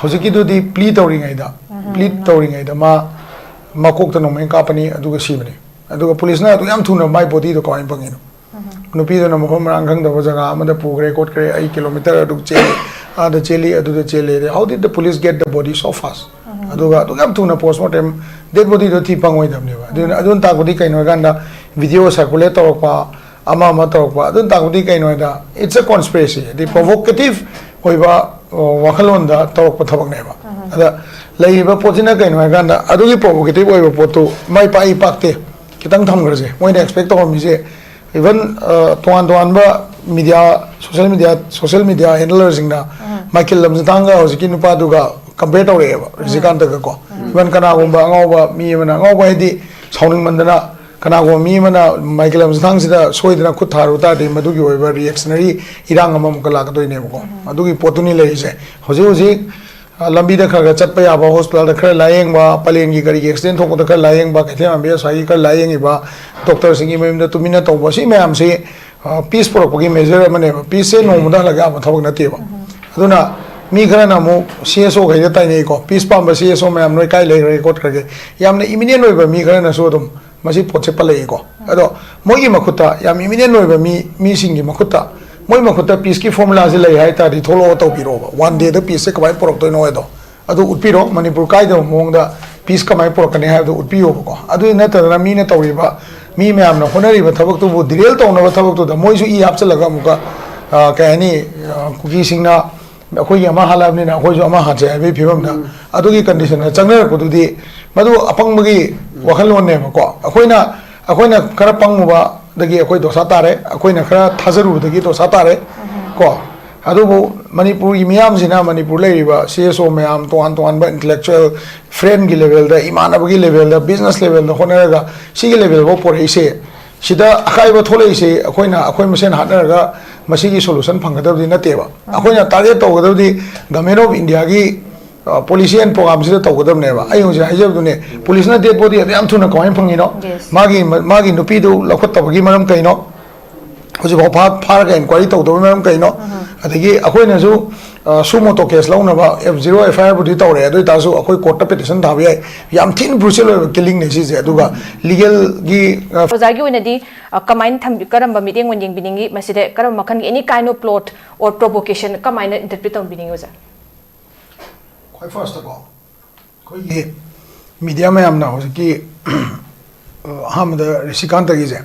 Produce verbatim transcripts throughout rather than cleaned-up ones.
ꯍꯧꯖꯤꯛꯀꯤꯗꯨꯗꯤ ꯄ꯭ꯂꯤ ꯇꯧꯔꯤꯉꯩꯗ, ꯄ꯭ꯂꯤ ꯇꯧꯔꯤꯉꯩꯗ ꯃꯥ ꯃꯀꯣꯛꯇ ꯅꯣꯡꯃꯩ ꯀꯥꯞꯄꯅꯤ, ꯑꯗꯨꯒ ꯁꯤꯕꯅꯤ꯫ ꯑꯗꯨꯒ ꯄꯨꯂꯤꯁꯅ ꯑꯗꯨꯛ ꯌꯥꯝ ꯊꯨꯅ ꯃꯥꯏ ꯕꯣꯗꯤꯗꯣ ꯀꯃꯥꯏꯅ ꯐꯪꯉꯤꯅꯣ? ꯅꯨꯄꯤꯗꯨꯅ ꯃꯐꯝ ꯃꯔꯥꯡ ꯈꯪꯗꯕ ꯖꯒꯥ ꯑꯃꯗ ꯄꯨꯈ꯭ꯔꯦ ꯈꯣꯠꯈ꯭ꯔꯦ, ꯑꯩ ꯀꯤꯂꯣꯃꯤꯇꯔ ꯑꯗꯨꯛ ꯆꯦꯜꯂꯤ, ꯑꯥꯗ ꯆꯦꯜꯂꯤ, ꯑꯗꯨꯗ ꯆꯦꯜꯂꯤ, how did the police get the body so fast? ꯑꯗꯨꯒ ꯑꯗꯨꯛ ꯌꯥꯝ ꯊꯨꯅ ꯄꯣꯁꯃꯣꯔꯇꯦꯝ ꯗꯦꯠ ꯕꯣꯗꯤꯗꯣ ꯊꯤ ꯐꯪꯉꯣꯏꯗꯕꯅꯦꯕ꯫ ꯑꯗꯨꯅ, ꯑꯗꯨꯅ ꯇꯥꯛꯄꯗꯤ ꯀꯩꯅꯣ ꯍꯥꯏꯀꯥꯟꯗ, ꯚꯤꯗꯤꯑꯣ ꯁꯔꯀꯨꯂꯦꯠ ꯇꯧꯔꯛꯄ, ꯑꯃ ꯑꯃ ꯇꯧꯔꯛꯄ, ꯑꯗꯨꯅ ꯇꯥꯛꯄꯗꯤ ꯀꯩꯅꯣ ꯍꯥꯏꯗ, it's a conspiracy, ꯍꯥꯏꯗꯤ ꯄ꯭ꯔꯣꯚꯣꯀꯦꯇꯤꯞ ꯑꯣꯏꯕ, ꯑ, ꯋꯥꯈꯜꯂꯣꯟꯗ ꯇꯧꯔꯛꯄ ꯊꯕꯛꯅꯦꯕ꯫ ꯑꯗ ꯂꯩꯔꯤꯕ ꯄꯣꯠꯁꯤꯅ ꯀꯩꯅꯣ ꯍꯥꯏꯀꯥꯟꯗ, ꯑꯗꯨꯒꯤ ꯄ꯭ꯔꯣꯚꯣꯀꯦꯇꯤꯞ ꯑꯣꯏꯕ ꯄꯣꯠꯇꯨ ꯃꯥꯏ ꯄꯥꯛꯏ ꯄꯥꯛꯇꯦ ꯈꯤꯇꯪ ꯊꯝꯈ꯭ꯔꯁꯦ꯫ ꯃꯣꯏꯅ ꯑꯦꯛꯁꯄꯦꯛ ꯇꯧꯔꯝꯃꯤꯁꯦ, ꯏꯚꯟ, ꯑ, ꯇꯣꯉꯥꯟ ꯇꯣꯉꯥꯟꯕ media, social media, social media ꯍꯦꯟꯗꯂꯔꯁꯤꯡꯅ ꯃꯥꯏꯀꯦꯜ ꯂꯝꯖꯤꯡꯊꯥꯡꯒ ꯍꯧꯖꯤꯛꯀꯤ ꯅꯨꯄꯥꯗꯨꯒ ꯀꯝꯄꯦꯌꯔ ꯇꯧꯔꯛꯑꯦꯕ, ꯔꯤꯖꯤꯀꯥꯟꯇꯒ ꯀꯣ꯫ ꯏꯚꯟ ꯀꯅꯥꯒꯨꯝꯕ ꯑꯉꯥꯎꯕ ꯃꯤ ꯑꯃꯅ, ꯑꯉꯥꯎꯕ ꯍꯥꯏꯗꯤ ꯁꯥꯎꯅꯤꯡꯃꯟꯗꯅ ꯀꯅꯥꯒꯨꯝꯕ ꯃꯤ ꯑꯃꯅ ꯃꯥꯏꯀꯦꯜ ꯂꯝꯖꯤꯡꯊꯥꯡꯁꯤꯗ ꯁꯣꯏꯗꯅ ꯈꯨꯠ ꯊꯥꯔꯨ ꯇꯥꯔꯗꯤ, ꯃꯗꯨꯒꯤ ꯑꯣꯏꯕ ꯔꯤꯌꯦꯛꯁꯅꯔꯤ ꯏꯔꯥꯡ ꯑꯃ ꯑꯃꯨꯛꯀ ꯂꯥꯛꯀꯗꯣꯏꯅꯦꯕꯀꯣ꯫ ꯑꯗꯨꯒꯤ ꯄꯣꯠꯇꯨꯅꯤ ꯂꯩꯔꯤꯁꯦ꯫ ꯍꯧꯖꯤꯛ ꯍꯧꯖꯤꯛ, ꯑ, ꯂꯝꯕꯤꯗ ꯈꯔ ꯈꯔ ꯆꯠꯄ ꯌꯥꯕ, ꯍꯣꯁꯄꯤꯇꯥꯜꯗ ꯈꯔ ꯂꯥꯌꯦꯡꯕ, ꯄꯂꯦꯟꯒꯤ ꯀꯔꯤꯒꯤ ꯑꯦꯛꯁꯤꯗꯦꯟ ꯊꯣꯛꯄꯗ ꯈꯔ ꯂꯥꯌꯦꯡꯕ, ꯀꯩꯊꯦꯜ ꯃꯥꯟꯕꯤ ꯑꯁ꯭ꯋꯥꯏꯒꯤ ꯈꯔ ꯂꯥꯌꯦꯡꯉꯤꯕ, ꯗꯣꯛꯇꯔꯁꯤꯡꯒꯤ ꯃꯌꯨꯝꯗ ꯇꯨꯃꯤꯟꯅ ꯇꯧꯕ, ꯁꯤ ꯃꯌꯥꯝꯁꯤ, ꯑ, ꯄꯤꯁ ꯄꯨꯔꯛꯄꯒꯤ ꯃꯦꯖꯔ ꯑꯃꯅꯦꯕ꯫ ꯄꯤꯁꯁꯦ ꯅꯣꯡꯃꯗ ꯍꯜꯂꯒ ꯌꯥꯕ ꯊꯕꯛ ꯅꯠꯇꯦꯕ꯫ ꯑꯗꯨꯅ ꯃꯤ ꯈꯔꯅ ꯑꯃꯨꯛ ꯁꯤ ꯑꯦꯁ ꯑꯣꯈꯩꯗ ꯇꯥꯏꯅꯩꯀꯣ, ꯄꯤꯁ ꯄꯥꯝꯕ ꯁꯤ ꯑꯦꯁ ꯑꯣ ꯃꯌꯥꯝ ꯅꯣꯏ ꯀꯥꯏ ꯂꯩꯈ꯭ꯔꯒꯦ ꯈꯣꯠꯈ꯭ꯔꯒꯦ꯫ ꯌꯥꯝꯅ ꯏꯃꯤꯅꯦꯟ ꯑꯣꯏꯕ ꯃꯤ ꯈꯔꯅꯁꯨ ꯑꯗꯨꯝ ꯃꯁꯤ ꯄꯣꯠꯁꯦ ꯄꯜꯂꯛꯏꯀꯣ꯫ ꯑꯗꯣ ꯃꯣꯏꯒꯤ ꯃꯈꯨꯠꯇ, ꯌꯥꯝ ꯏꯃꯤꯅꯦꯟ ꯑꯣꯏꯕ ꯃꯤ, ꯃꯤꯁꯤꯡꯒꯤ ꯃꯈꯨꯠꯇ, ꯃꯣꯏ ꯃꯈꯨꯠꯇ ꯄꯤꯁꯀꯤ ꯐꯣꯔꯃꯨꯂꯥꯁꯦ ꯂꯩ ꯍꯥꯏ ꯇꯥꯔꯗꯤ, ꯊꯣꯛꯂꯛꯑꯣ, ꯇꯧꯕꯤꯔꯛꯑꯣꯕ꯫ ꯋꯥꯟ ꯗꯦꯗ ꯄꯤꯁꯁꯦ ꯀꯃꯥꯏꯅ ꯄꯨꯔꯛꯇꯣꯏꯅꯣ ꯍꯥꯏꯗꯣ, ꯑꯗꯨ ꯎꯠꯄꯤꯔꯣ꯫ ꯃꯅꯤꯄꯨꯔ ꯀꯥꯏꯗꯕ ꯃꯑꯣꯡꯗ ꯄꯤꯁ ꯀꯃꯥꯏꯅ ꯄꯨꯔꯛꯀꯅꯤ ꯍꯥꯏꯕꯗꯨ ꯎꯠꯄꯤꯌꯣꯕꯀꯣ꯫ ꯑꯗꯨ ꯅꯠꯇꯗꯅ ꯃꯤꯅ ꯇꯧꯔꯤꯕ, ꯃꯤ ꯃꯌꯥꯝꯅ ꯍꯣꯠꯅꯔꯤꯕ ꯊꯕꯛꯇꯨꯕꯨ ꯗꯤꯔꯦꯜ ꯇꯧꯅꯕ ꯊꯕꯛꯇꯨꯗ ꯃꯣꯏꯁꯨ ꯏ ꯍꯥꯞꯆꯤꯜꯂꯒ ꯑꯃꯨꯛꯀ, ꯑ, ꯀꯩ ꯍꯥꯏꯅꯤ, ꯑ, ꯀꯨꯀꯤꯁꯤꯡꯅ ꯑꯩꯈꯣꯏꯒꯤ ꯑꯃ ꯍꯥꯠꯂꯕꯅꯤꯅ ꯑꯩꯈꯣꯏꯁꯨ ꯑꯃ ꯍꯥꯠꯁꯦ ꯍꯥꯏꯕꯒꯤ ꯐꯤꯕꯝꯗ, ꯑꯗꯨꯒꯤ ꯀꯟꯗꯤꯁꯟꯗ ꯆꯪꯅꯔꯛꯄꯗꯨꯗꯤ, ꯃꯗꯨ ꯑꯄꯪꯕꯒꯤ ꯋꯥꯈꯜꯂꯣꯟꯅꯦꯕꯀꯣ꯫ ꯑꯩꯈꯣꯏꯅ, ꯑꯩꯈꯣꯏꯅ ꯈꯔ ꯄꯪꯉꯨꯕꯗꯒꯤ ꯑꯩꯈꯣꯏ ꯗꯣꯁꯥ ꯇꯥꯔꯦ, ꯑꯩꯈꯣꯏꯅ ꯈꯔ ꯊꯥꯖꯔꯨꯕꯗꯒꯤ ꯗꯣꯁꯥ ꯇꯥꯔꯦ ꯀꯣ꯫ ꯑꯗꯨꯕꯨ ꯃꯅꯤꯄꯨꯔꯒꯤ ꯃꯤꯌꯥꯝꯁꯤꯅ, ꯃꯅꯤꯄꯨꯔ ꯂꯩꯔꯤꯕ ꯁꯤ ꯑꯦꯁ ꯑꯣ ꯃꯌꯥꯝ, ꯇꯣꯉꯥꯟ ꯇꯣꯉꯥꯟꯕ ꯏꯟꯇꯂꯦꯛꯆꯨꯋꯦꯜ, ꯐ꯭ꯔꯦꯟꯒꯤ ꯂꯦꯚꯦꯜꯗ, ꯏꯃꯥꯟꯅꯕꯒꯤ ꯂꯦꯚꯦꯜꯗ, ꯕꯤꯖꯤꯅꯦꯁ ꯂꯦꯚꯦꯜꯗ ꯍꯣꯠꯅꯔꯒ ꯁꯤꯒꯤ ꯂꯦꯚꯦꯜꯐꯥꯎ ꯄꯨꯔꯛꯏꯁꯦ, ꯁꯤꯗ ꯑꯀꯥꯏꯕ ꯊꯣꯛꯂꯛꯏꯁꯦ ꯑꯩꯈꯣꯏꯅ, ꯑꯩꯈꯣꯏ ꯃꯁꯦꯟ ꯍꯥꯠꯅꯔꯒ ꯃꯁꯤꯒꯤ ꯁꯣꯂꯨꯁꯟ ꯐꯪꯒꯗꯕꯗꯤ ꯅꯠꯇꯦꯕ꯫ ꯑꯩꯈꯣꯏꯅ ꯇꯥꯔꯒꯦꯠ ꯇꯧꯒꯗꯕꯗꯤ ꯒꯚꯔꯟꯃꯦꯟ ꯑꯣꯐ ꯏꯟꯗꯤꯌꯥꯒꯤ, ꯑ, ꯄꯣꯂꯤꯁꯤ ꯑꯦꯟ ꯄ꯭ꯔꯣꯒ꯭ꯔꯥꯝꯁꯤꯗ ꯇꯧꯒꯗꯕꯅꯦꯕ꯫ ꯑꯩ ꯍꯧꯖꯤꯛ ꯍꯥꯏꯖꯕꯗꯨꯅꯦ, ꯄꯨꯂꯤꯁꯅ ꯗꯦꯠ ꯕꯣꯗꯤ ꯑꯗꯨ ꯌꯥꯝ ꯊꯨꯅ ꯀꯃꯥꯏꯅ ꯐꯪꯉꯤꯅꯣ? Yes. ꯃꯥꯒꯤ, ꯃꯥꯒꯤ ꯅꯨꯄꯤꯗꯨ ꯂꯧꯈꯠꯇꯕꯒꯤ ꯃꯔꯝ ꯀꯩꯅꯣ? ꯍꯧꯖꯤꯛꯐꯥꯎ ꯐꯥ-, ꯐꯥꯔꯒ ꯏꯟꯀ꯭ꯋꯥꯏꯔꯤ ꯇꯧꯗꯕꯒꯤ ꯃꯔꯝ ꯀꯩꯅꯣ? ꯑꯗꯒꯤ ꯑꯩꯈꯣꯏꯅꯁꯨ ꯁꯨ ꯃꯣꯇꯣ ꯀꯦꯁ ꯂꯧꯅꯕ ꯑꯦꯐ ꯖꯤꯔꯣ ꯑꯦꯐ ꯑꯥꯏ ꯑꯥꯔꯕꯨꯗꯤ ꯇꯧꯔꯦ, ꯑꯗꯨ ꯑꯣꯏꯇꯥꯔꯁꯨ ꯑꯩꯈꯣꯏ ꯀꯣꯔꯠꯇ ꯄꯤꯇꯤꯁꯟ ꯊꯥꯕ ꯌꯥꯏ꯫ ꯌꯥꯝ ꯊꯤꯅ ꯕ꯭ꯔꯨꯁꯦꯜ ꯑꯣꯏꯕ ꯀꯤꯂꯤꯡꯅꯦ ꯁꯤꯁꯦ꯫ ꯑꯗꯨꯒ ꯂꯤꯒꯦꯜꯒꯤ ꯑꯣꯖꯥꯒꯤ ꯑꯣꯏꯅꯗꯤ ꯑ, ꯀꯃꯥꯏꯅ ꯊꯝꯕꯤ- ꯀꯔꯝꯕ ꯃꯤꯠꯌꯦꯡ ꯑꯣꯏꯅ ꯌꯦꯡꯕꯤꯅꯤꯡꯉꯤ? ꯃꯁꯤꯗ ꯀꯔꯝꯕ ꯃꯈꯜꯒꯤ any kind of plot or provocation ꯀꯃꯥꯏꯅ interpret ꯇꯧꯕꯤꯅꯤꯡꯉꯤ ꯑꯣꯖꯥ? ꯈ꯭ꯋꯥꯏ ꯐꯥꯔꯁꯇꯀꯣ ꯑꯩꯈꯣꯏꯒꯤ ꯃꯤꯗꯤꯌꯥ ꯃꯌꯥꯝꯅ ꯍꯧꯖꯤꯛꯀꯤ ꯑ, ꯑꯍꯥꯟꯕꯗ ꯔꯤꯁꯤꯀꯥꯟꯇꯒꯤꯁꯦ,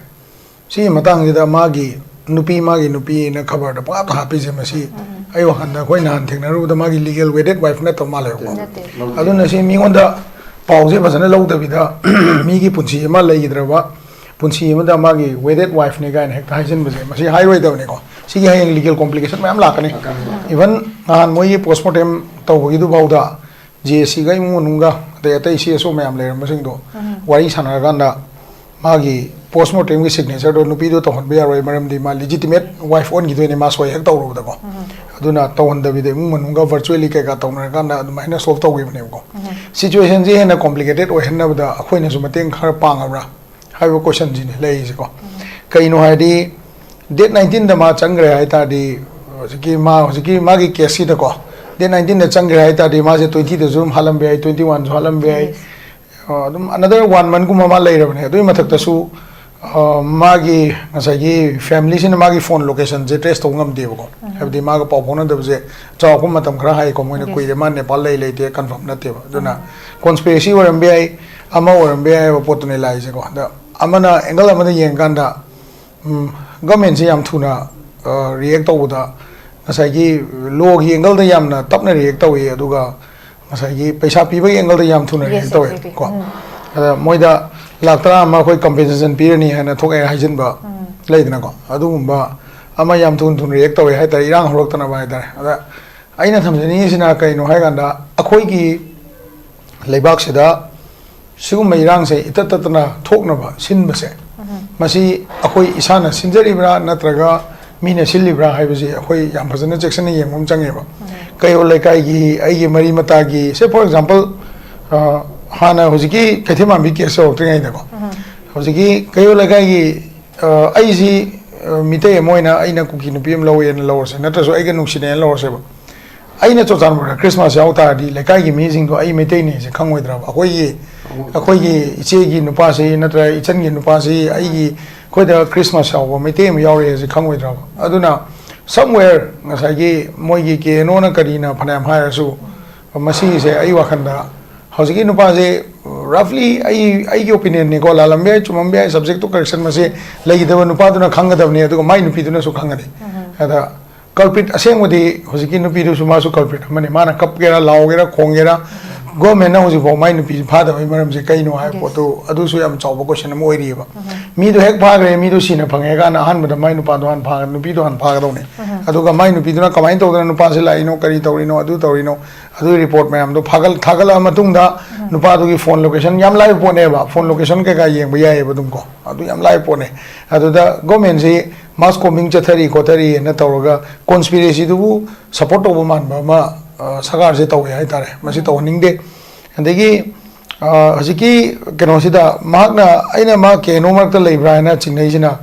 ꯁꯤꯒꯤ ꯃꯇꯥꯡꯁꯤꯗ ꯃꯥꯒꯤ ꯅꯨꯄꯤ, ꯃꯥꯒꯤ ꯅꯨꯄꯤꯅ ꯈꯕꯔꯗ ꯄꯪꯍꯥꯞꯇ ꯍꯥꯞꯄꯤꯁꯦ, ꯃꯁꯤ ꯑꯩ ꯋꯥꯈꯜꯗ ꯑꯩꯈꯣꯏ ꯅꯍꯥꯟ ꯊꯦꯡꯅꯔꯨꯕꯗ ꯃꯥꯒꯤ ꯂꯤꯒꯦꯜ ꯋꯦꯗꯦꯠ ꯋꯥꯏꯐ ꯅꯠꯇꯕ ꯃꯥꯜꯂꯦꯕꯀꯣ꯫ ꯅꯠꯇꯦ꯫ ꯑꯗꯨꯅ ꯁꯤ ꯃꯤꯉꯣꯟꯗ ꯄꯥꯎꯁꯦ ꯐꯖꯅ ꯂꯧꯗꯕꯤꯗ ꯃꯤꯒꯤ ꯄꯨꯟꯁꯤ ꯑꯃ ꯂꯩꯈꯤꯗ꯭ꯔꯕ ꯄꯨꯟꯁꯤ ꯑꯃꯗ ꯃꯥꯒꯤ ꯋꯦꯗꯦꯠ ꯋꯥꯏꯐꯅꯦ ꯀꯥꯏꯅ ꯍꯦꯛꯇ ꯍꯥꯏꯖꯤꯟꯕꯁꯦ, ꯃꯁꯤ ꯍꯥꯏꯔꯣꯏꯗꯕꯅꯤꯀꯣ꯫ ꯁꯤꯒꯤ ꯍꯌꯦꯡ ꯂꯤꯒꯦꯜ ꯀꯣꯝꯄ꯭ꯂꯤꯀꯦꯁꯟ ꯃꯌꯥꯝ ꯂꯥꯛꯀꯅꯤ꯫ ꯏꯚꯟ ꯅꯍꯥꯟ ꯃꯣꯏꯒꯤ ꯄꯣꯁꯃꯣꯔꯇꯦꯝ ꯇꯧꯕꯒꯤꯗꯨꯐꯥꯎꯗ ꯖꯦ ꯑꯦꯁ ꯁꯤꯒ ꯏꯃꯨꯡ ꯃꯅꯨꯡꯒ ꯑꯗꯩ ꯑꯇꯩ ꯁꯤ ꯑꯦꯁ ꯑꯣ ꯃꯌꯥꯝ ꯂꯩꯔꯝꯕꯁꯤꯡꯗꯣ ꯋꯥꯔꯤ ꯁꯥꯟꯅꯔꯀꯥꯟꯗ ꯃꯥꯒꯤ ꯄꯣꯁꯃꯣꯔꯇꯦꯝꯒꯤ ꯁꯤꯒꯅꯦꯆꯔꯗꯣ ꯅꯨꯄꯤꯗꯣ ꯇꯧꯍꯟꯕ ꯌꯥꯔꯣꯏ, ꯃꯔꯝꯗꯤ ꯃꯥ ꯂꯤꯖꯤꯇꯤꯃꯦꯠ ꯋꯥꯏꯐ ꯑꯣꯟꯈꯤꯗꯣꯏꯅꯦ ꯃꯥ ꯁꯣꯏ ꯍꯦꯛ ꯇꯧꯔꯨꯕꯗꯀꯣ꯫ ꯑꯗꯨꯅ ꯇꯧꯍꯟꯗꯕꯤꯗ ꯏꯃꯨꯡ ꯃꯅꯨꯡꯒ ꯚꯔꯆꯨꯋꯦꯂꯤ ꯀꯩꯀꯥ ꯇꯧꯅꯔꯀꯥꯟꯗ ꯑꯗꯨꯃꯥꯏꯅ ꯁꯣꯜꯕ ꯇꯧꯈꯤꯕꯅꯦꯕꯀꯣ꯫ ꯁꯤꯆꯨꯋꯦꯁꯟꯁꯦ ꯍꯦꯟꯅ ꯀꯣꯝꯄ꯭ꯂꯤꯀꯦꯇꯦꯠ ꯑꯣꯏꯍꯟꯅꯕꯗ ꯑꯩꯈꯣꯏꯅꯁꯨ ꯃꯇꯦꯡ ꯈꯔ ꯄꯥꯡꯉꯕ꯭ꯔꯥ ꯍꯥꯏꯕ ꯀꯣꯏꯁꯟꯁꯤꯅꯤ ꯂꯩꯔꯤꯁꯦꯀꯣ꯫ ꯀꯩꯅꯣ ꯍꯥꯏꯗꯤ, ꯗꯦꯠ ꯅꯥꯏꯟꯇꯤꯟꯗ ꯃꯥ ꯆꯪꯈ꯭ꯔꯦ ꯍꯥꯏ ꯇꯥꯔꯗꯤ, ꯍꯧꯖꯤꯛꯀꯤ ꯃꯥ ꯍꯧꯖꯤꯛꯀꯤ ꯃꯥꯒꯤ ꯀꯦꯁꯁꯤꯗꯁꯨ ꯗꯦꯠ ꯅꯥꯏꯟꯇꯤꯟꯗ ꯆꯪꯈ꯭ꯔꯦ ꯍꯥꯏ ꯇꯥꯔꯗꯤ, ꯃꯥꯁꯦ ꯇ꯭ꯋꯦꯟꯇꯤꯗꯁꯨ ꯑꯗꯨꯝ ꯍꯥꯠꯂꯝꯕ ꯌꯥꯏ, ꯇ꯭ꯋꯦꯟꯇꯤ ꯋꯥꯟꯁꯨ ꯍꯥꯠꯂꯝꯕ ꯌꯥꯏ꯫ ꯑ, ꯑꯗꯨꯝ ꯑꯅꯗꯔ ꯋꯥꯟ ꯃꯟꯒꯨꯝꯕ ꯃꯥ ꯂꯩꯔꯕꯅꯦ꯫ ꯑꯗꯨꯒꯤ ꯃꯊꯛꯇꯁꯨ ꯑ, ꯃꯥꯒꯤ ꯉꯁꯥꯏꯒꯤ ꯐꯦꯃꯤꯂꯤꯁꯤꯅ ꯃꯥꯒꯤ ꯐꯣꯟ ꯂꯣꯀꯦꯁꯟꯁꯦ ꯇ꯭ꯔꯦꯁ ꯇꯧꯕ ꯉꯝꯗꯦꯕꯀꯣ꯫ ꯍꯥꯏꯕꯗꯤ ꯃꯥꯒ ꯄꯥꯎ ꯐꯥꯎꯅꯗꯕꯁꯦ ꯆꯥꯎꯔꯥꯛꯄ ꯃꯇꯝ ꯈꯔ ꯍꯥꯏꯀꯣ, ꯃꯣꯏꯅ ꯀꯨꯏꯔꯦ ꯃꯥ ꯅꯦꯄꯥꯜ ꯂꯩ ꯂꯩꯇꯦ ꯀꯟꯐꯥꯔꯝ ꯅꯠꯇꯦꯕ꯫ ꯑꯗꯨꯅ ꯀꯣꯟꯁꯄꯤꯔꯦꯁꯤ ꯑꯣꯏꯔꯝꯕ ꯌꯥꯏ, ꯑꯃ ꯑꯣꯏꯔꯝꯕ ꯌꯥꯏ ꯍꯥꯏꯕ ꯄꯣꯠꯇꯨꯅꯦ ꯂꯥꯛꯏꯁꯦꯀꯣ꯫ ꯑꯗ ꯑꯃꯅ ꯑꯦꯡꯒꯜ ꯑꯃꯗ ꯌꯦꯡꯀꯥꯟꯗ, ꯎꯝ, ꯒꯃꯦꯟꯁꯦ ꯌꯥꯝ ꯊꯨꯅ ꯔꯤꯌꯦꯛ ꯇꯧꯕꯗ, ꯉꯁꯥꯏꯒꯤ ꯂꯣꯒꯤ ꯑꯦꯡꯒꯜꯗ ꯌꯥꯝꯅ ꯇꯞꯅ ꯔꯤꯌꯦꯛ ꯇꯧꯏ, ꯑꯗꯨꯒ ꯉꯁꯥꯏꯒꯤ ꯄꯩꯁꯥ ꯄꯤꯕꯒꯤ ꯑꯦꯡꯒꯜꯗ ꯌꯥꯝ ꯊꯨꯅ ꯔꯤꯌꯦꯛ ꯇꯧꯋꯦ ꯀꯣ꯫ ꯑꯗ ꯃꯣꯏꯗ ꯂꯥꯛ ꯇꯔꯥ ꯑꯃ ꯑꯩꯈꯣꯏ ꯀꯝꯄꯦꯟꯁꯦꯁꯟ ꯄꯤꯔꯅꯤ ꯍꯥꯏꯅ ꯊꯣꯛꯑꯦ ꯍꯥꯏꯖꯤꯟꯕ ꯂꯩꯗꯅꯀꯣ, ꯑꯗꯨꯒꯨꯝꯕ ꯑꯃ ꯌꯥꯝ ꯊꯨꯅ ꯊꯨꯅ ꯔꯤꯌꯦꯛ ꯇꯧꯋꯦ ꯍꯥꯏꯇꯥꯔꯦ, ꯏꯔꯥꯡ ꯍꯧꯔꯛꯇꯅꯕ ꯍꯥꯏꯇꯥꯔꯦ꯫ ꯑꯗ ꯑꯩꯅ ꯊꯝꯖꯅꯤꯡꯉꯤꯁꯤꯅ ꯀꯩꯅꯣ ꯍꯥꯏꯀꯥꯟꯗ, ꯑꯩꯈꯣꯏꯒꯤ ꯂꯩꯕꯥꯛꯁꯤꯗ ꯁꯤꯒꯨꯝꯕ ꯏꯔꯥꯡꯁꯦ ꯏꯇꯠ ꯇꯠꯇꯅ ꯊꯣꯛꯅꯕ ꯁꯤꯟꯕꯁꯦ, ꯃꯁꯤ ꯑꯩꯈꯣꯏ ꯏꯁꯥꯅ ꯁꯤꯟꯖꯔꯤꯕ꯭ꯔꯥ ꯅꯠꯇ꯭ꯔꯒ ꯃꯤꯅ ꯁꯤꯜꯂꯤꯕ꯭ꯔꯥ ꯍꯥꯏꯕꯁꯤ ꯑꯩꯈꯣꯏ ꯌꯥꯝ ꯐꯖꯅ ꯆꯦꯛꯁꯤꯟꯅ ꯌꯦꯡꯕ ꯑꯃ ꯆꯪꯉꯦꯕ꯫ ꯀꯩꯔꯣꯜ ꯂꯩꯀꯥꯏꯒꯤ, ꯑꯩꯒꯤ ꯃꯔꯤ ꯃꯇꯥꯒꯤ, ꯁꯦ, ꯐꯣꯔ ꯑꯦꯛꯖꯥꯝꯄꯜ, ꯍꯥꯟꯅ ꯍꯧꯖꯤꯛꯀꯤ ꯀꯩꯊꯦꯜ ꯃꯥꯟꯕꯤ ꯀꯦꯁ ꯇꯧꯔꯛꯇ꯭ꯔꯤꯉꯩꯗꯀꯣ, ꯍꯧꯖꯤꯛꯀꯤ ꯀꯩꯔꯣꯜ ꯂꯩꯀꯥꯏꯒꯤ, ꯑ, ꯑꯩꯁꯤ, ꯑ, ꯃꯤꯇꯩ ꯑꯃ ꯑꯣꯏꯅ ꯑꯩꯅ ꯀꯨꯀꯤ ꯅꯨꯄꯤ ꯑꯃ ꯂꯧꯋꯦꯅ ꯂꯧꯔꯁꯦ, ꯅꯠꯇ꯭ꯔꯁꯨ ꯑꯩꯒ ꯅꯨꯡꯁꯤꯅꯩꯅ ꯂꯧꯔꯁꯦꯕ꯫ ꯑꯩꯅ ꯆꯨꯔꯆꯥꯟꯄꯨꯔꯗ ꯈ꯭ꯔꯤꯁꯃꯥꯁ ꯌꯥꯎ ꯇꯥꯔꯗꯤ ꯂꯩꯀꯥꯏꯒꯤ ꯃꯤꯁꯤꯡꯗꯣ ꯑꯩ ꯃꯩꯇꯩꯅꯦꯁꯦ ꯈꯪꯉꯣꯏꯗ꯭ꯔꯕ? ꯑꯩꯈꯣꯏꯒꯤ ꯑꯩꯈꯣꯏꯒꯤ ꯏꯆꯦꯒꯤ ꯅꯨꯄꯥꯁꯤ ꯅꯠꯇ꯭ꯔꯒ ꯏꯆꯟꯒꯤ ꯅꯨꯄꯥꯁꯤ ꯑꯩꯒꯤ ꯑꯩꯈꯣꯏꯗ ꯈ꯭ꯔꯤꯁꯃꯥꯁ ꯌꯥꯎꯕ ꯃꯩꯇꯩ ꯑꯃ ꯌꯥꯎꯔꯛꯑꯦꯁꯦ ꯈꯪꯉꯣꯏꯗ꯭ꯔꯕ? ꯑꯗꯨꯅ somewhere ꯉꯁꯥꯏꯒꯤ ꯃꯣꯏꯒꯤ ꯀꯦ ꯑꯦꯟ ꯑꯣꯅ ꯀꯔꯤꯅ ꯐꯅꯌꯥꯝ ꯍꯥꯏꯔꯁꯨ, ꯃꯁꯤꯒꯤꯁꯦ ꯑꯩ ꯋꯥꯈꯜꯗ ꯍꯧꯖꯤꯛꯀꯤ ꯅꯨꯄꯥꯁꯦ roughly ꯑꯩ ꯑꯩꯒꯤ ꯑꯣꯄꯤꯅꯤꯌꯟꯅꯤꯀꯣ, ꯂꯥꯜꯂꯝꯕ ꯌꯥꯏ, ꯆꯨꯝꯃꯝꯕ ꯌꯥꯏ, subject to correction ꯃꯁꯤ ꯂꯩꯒꯗꯕ ꯅꯨꯄꯥꯗꯨꯅ ꯈꯪꯒꯗꯕꯅꯤ, ꯑꯗꯨꯒ ꯃꯥꯏ ꯅꯨꯄꯤꯗꯨꯅꯁꯨ ꯈꯪꯒꯅꯤ꯫ ꯑꯗ culprit ꯑꯁꯦꯡꯕꯗꯤ ꯍꯧꯖꯤꯛꯀꯤ ꯅꯨꯄꯤꯗꯨꯁꯨ ꯃꯥꯁꯨ culprit ꯑꯃꯅꯤ꯫ ꯃꯥꯅ ꯀꯞꯀꯦꯔꯥ, ꯂꯥꯎꯒꯦꯔꯥ, ꯈꯣꯡꯒꯦꯔꯥ, ꯒꯣꯔꯃꯦꯟꯅ ꯍꯧꯖꯤꯛꯐꯥꯎ ꯃꯥꯏ ꯅꯨꯄꯤ ꯐꯥꯗꯕꯒꯤ ꯃꯔꯝꯁꯦ ꯀꯩꯅꯣ ꯍꯥꯏꯕ ꯄꯣꯠꯇꯨ ꯑꯗꯨꯁꯨ ꯌꯥꯝ ꯆꯥꯎꯕ ꯀꯣꯏꯁꯟ ꯑꯃ ꯑꯣꯏꯔꯤꯑꯕ꯫ ꯃꯤꯗꯣ ꯍꯦꯛ ꯐꯥꯈ꯭ꯔꯦ, ꯃꯤꯗꯣ ꯁꯤꯅ ꯐꯪꯉꯦ ꯀꯥꯟꯗ ꯑꯍꯥꯟꯕꯗ ꯃꯥꯏ ꯅꯨꯄꯥꯗꯣ ꯍꯥꯟꯅ ꯐꯥ ꯅꯨꯄꯤꯗꯣ ꯍꯥꯟꯅ ꯐꯥꯒꯗꯧꯅꯦ꯫ ꯑꯗꯨꯒ ꯃꯥꯏ ꯅꯨꯄꯤꯗꯨꯅ ꯀꯃꯥꯏꯅ ꯇꯧꯗꯅ ꯅꯨꯄꯥꯁꯦ ꯂꯥꯛꯏꯅꯣ, ꯀꯔꯤ ꯇꯧꯔꯤꯅꯣ, ꯑꯗꯨ ꯇꯧꯔꯤꯅꯣ, ꯑꯗꯨꯒꯤ ꯔꯤꯄꯣꯔꯠ ꯃꯌꯥꯝꯗꯣ ꯐꯥꯒꯠ ꯊꯥꯒꯠꯂꯛꯑ ꯃꯇꯨꯡꯗ ꯅꯨꯄꯥꯗꯨꯒꯤ ꯐꯣꯟ ꯂꯣꯀꯦꯁꯟ ꯌꯥꯝ ꯂꯥꯏꯕ ꯄꯣꯠꯅꯦꯕ, ꯐꯣꯟ ꯂꯣꯀꯦꯁꯟ ꯀꯩꯀꯥ ꯌꯦꯡꯕ ꯌꯥꯏꯑꯕ ꯑꯗꯨꯝ ꯀꯣ, ꯑꯗꯨ ꯌꯥꯝ ꯂꯥꯏꯕ ꯄꯣꯠꯅꯦ꯫ ꯑꯗꯨꯗ ꯒꯣꯔꯃꯦꯟꯁꯤ mass combing ꯆꯠꯊꯔꯤ ꯈꯣꯠꯊꯔꯤꯅ ꯇꯧꯔꯒ ꯀꯣꯟꯁꯄꯤꯔꯦꯁꯤꯗꯨꯕꯨ ꯁꯞꯄꯣꯔꯠ ꯇꯧꯕ ꯃꯥꯟꯕ ꯑꯃ ꯁꯔꯀꯥꯔꯁꯦ ꯇꯧꯋꯦ ꯍꯥꯏꯇꯥꯔꯦ꯫ ꯃꯁꯤ ꯇꯧꯍꯟꯅꯤꯡꯗꯦ꯫ ꯑꯗꯒꯤ ꯍꯧꯖꯤꯛꯀꯤ ꯀꯩꯅꯣꯁꯤꯗ ꯃꯍꯥꯛꯅ, ꯑꯩꯅ ꯃꯥ ꯀꯦ ꯑꯦꯟ ꯑꯣ ꯃꯔꯛꯇ ꯂꯩꯕ꯭ꯔꯥ ꯍꯥꯏꯅ ꯆꯤꯡꯅꯩꯁꯤꯅ,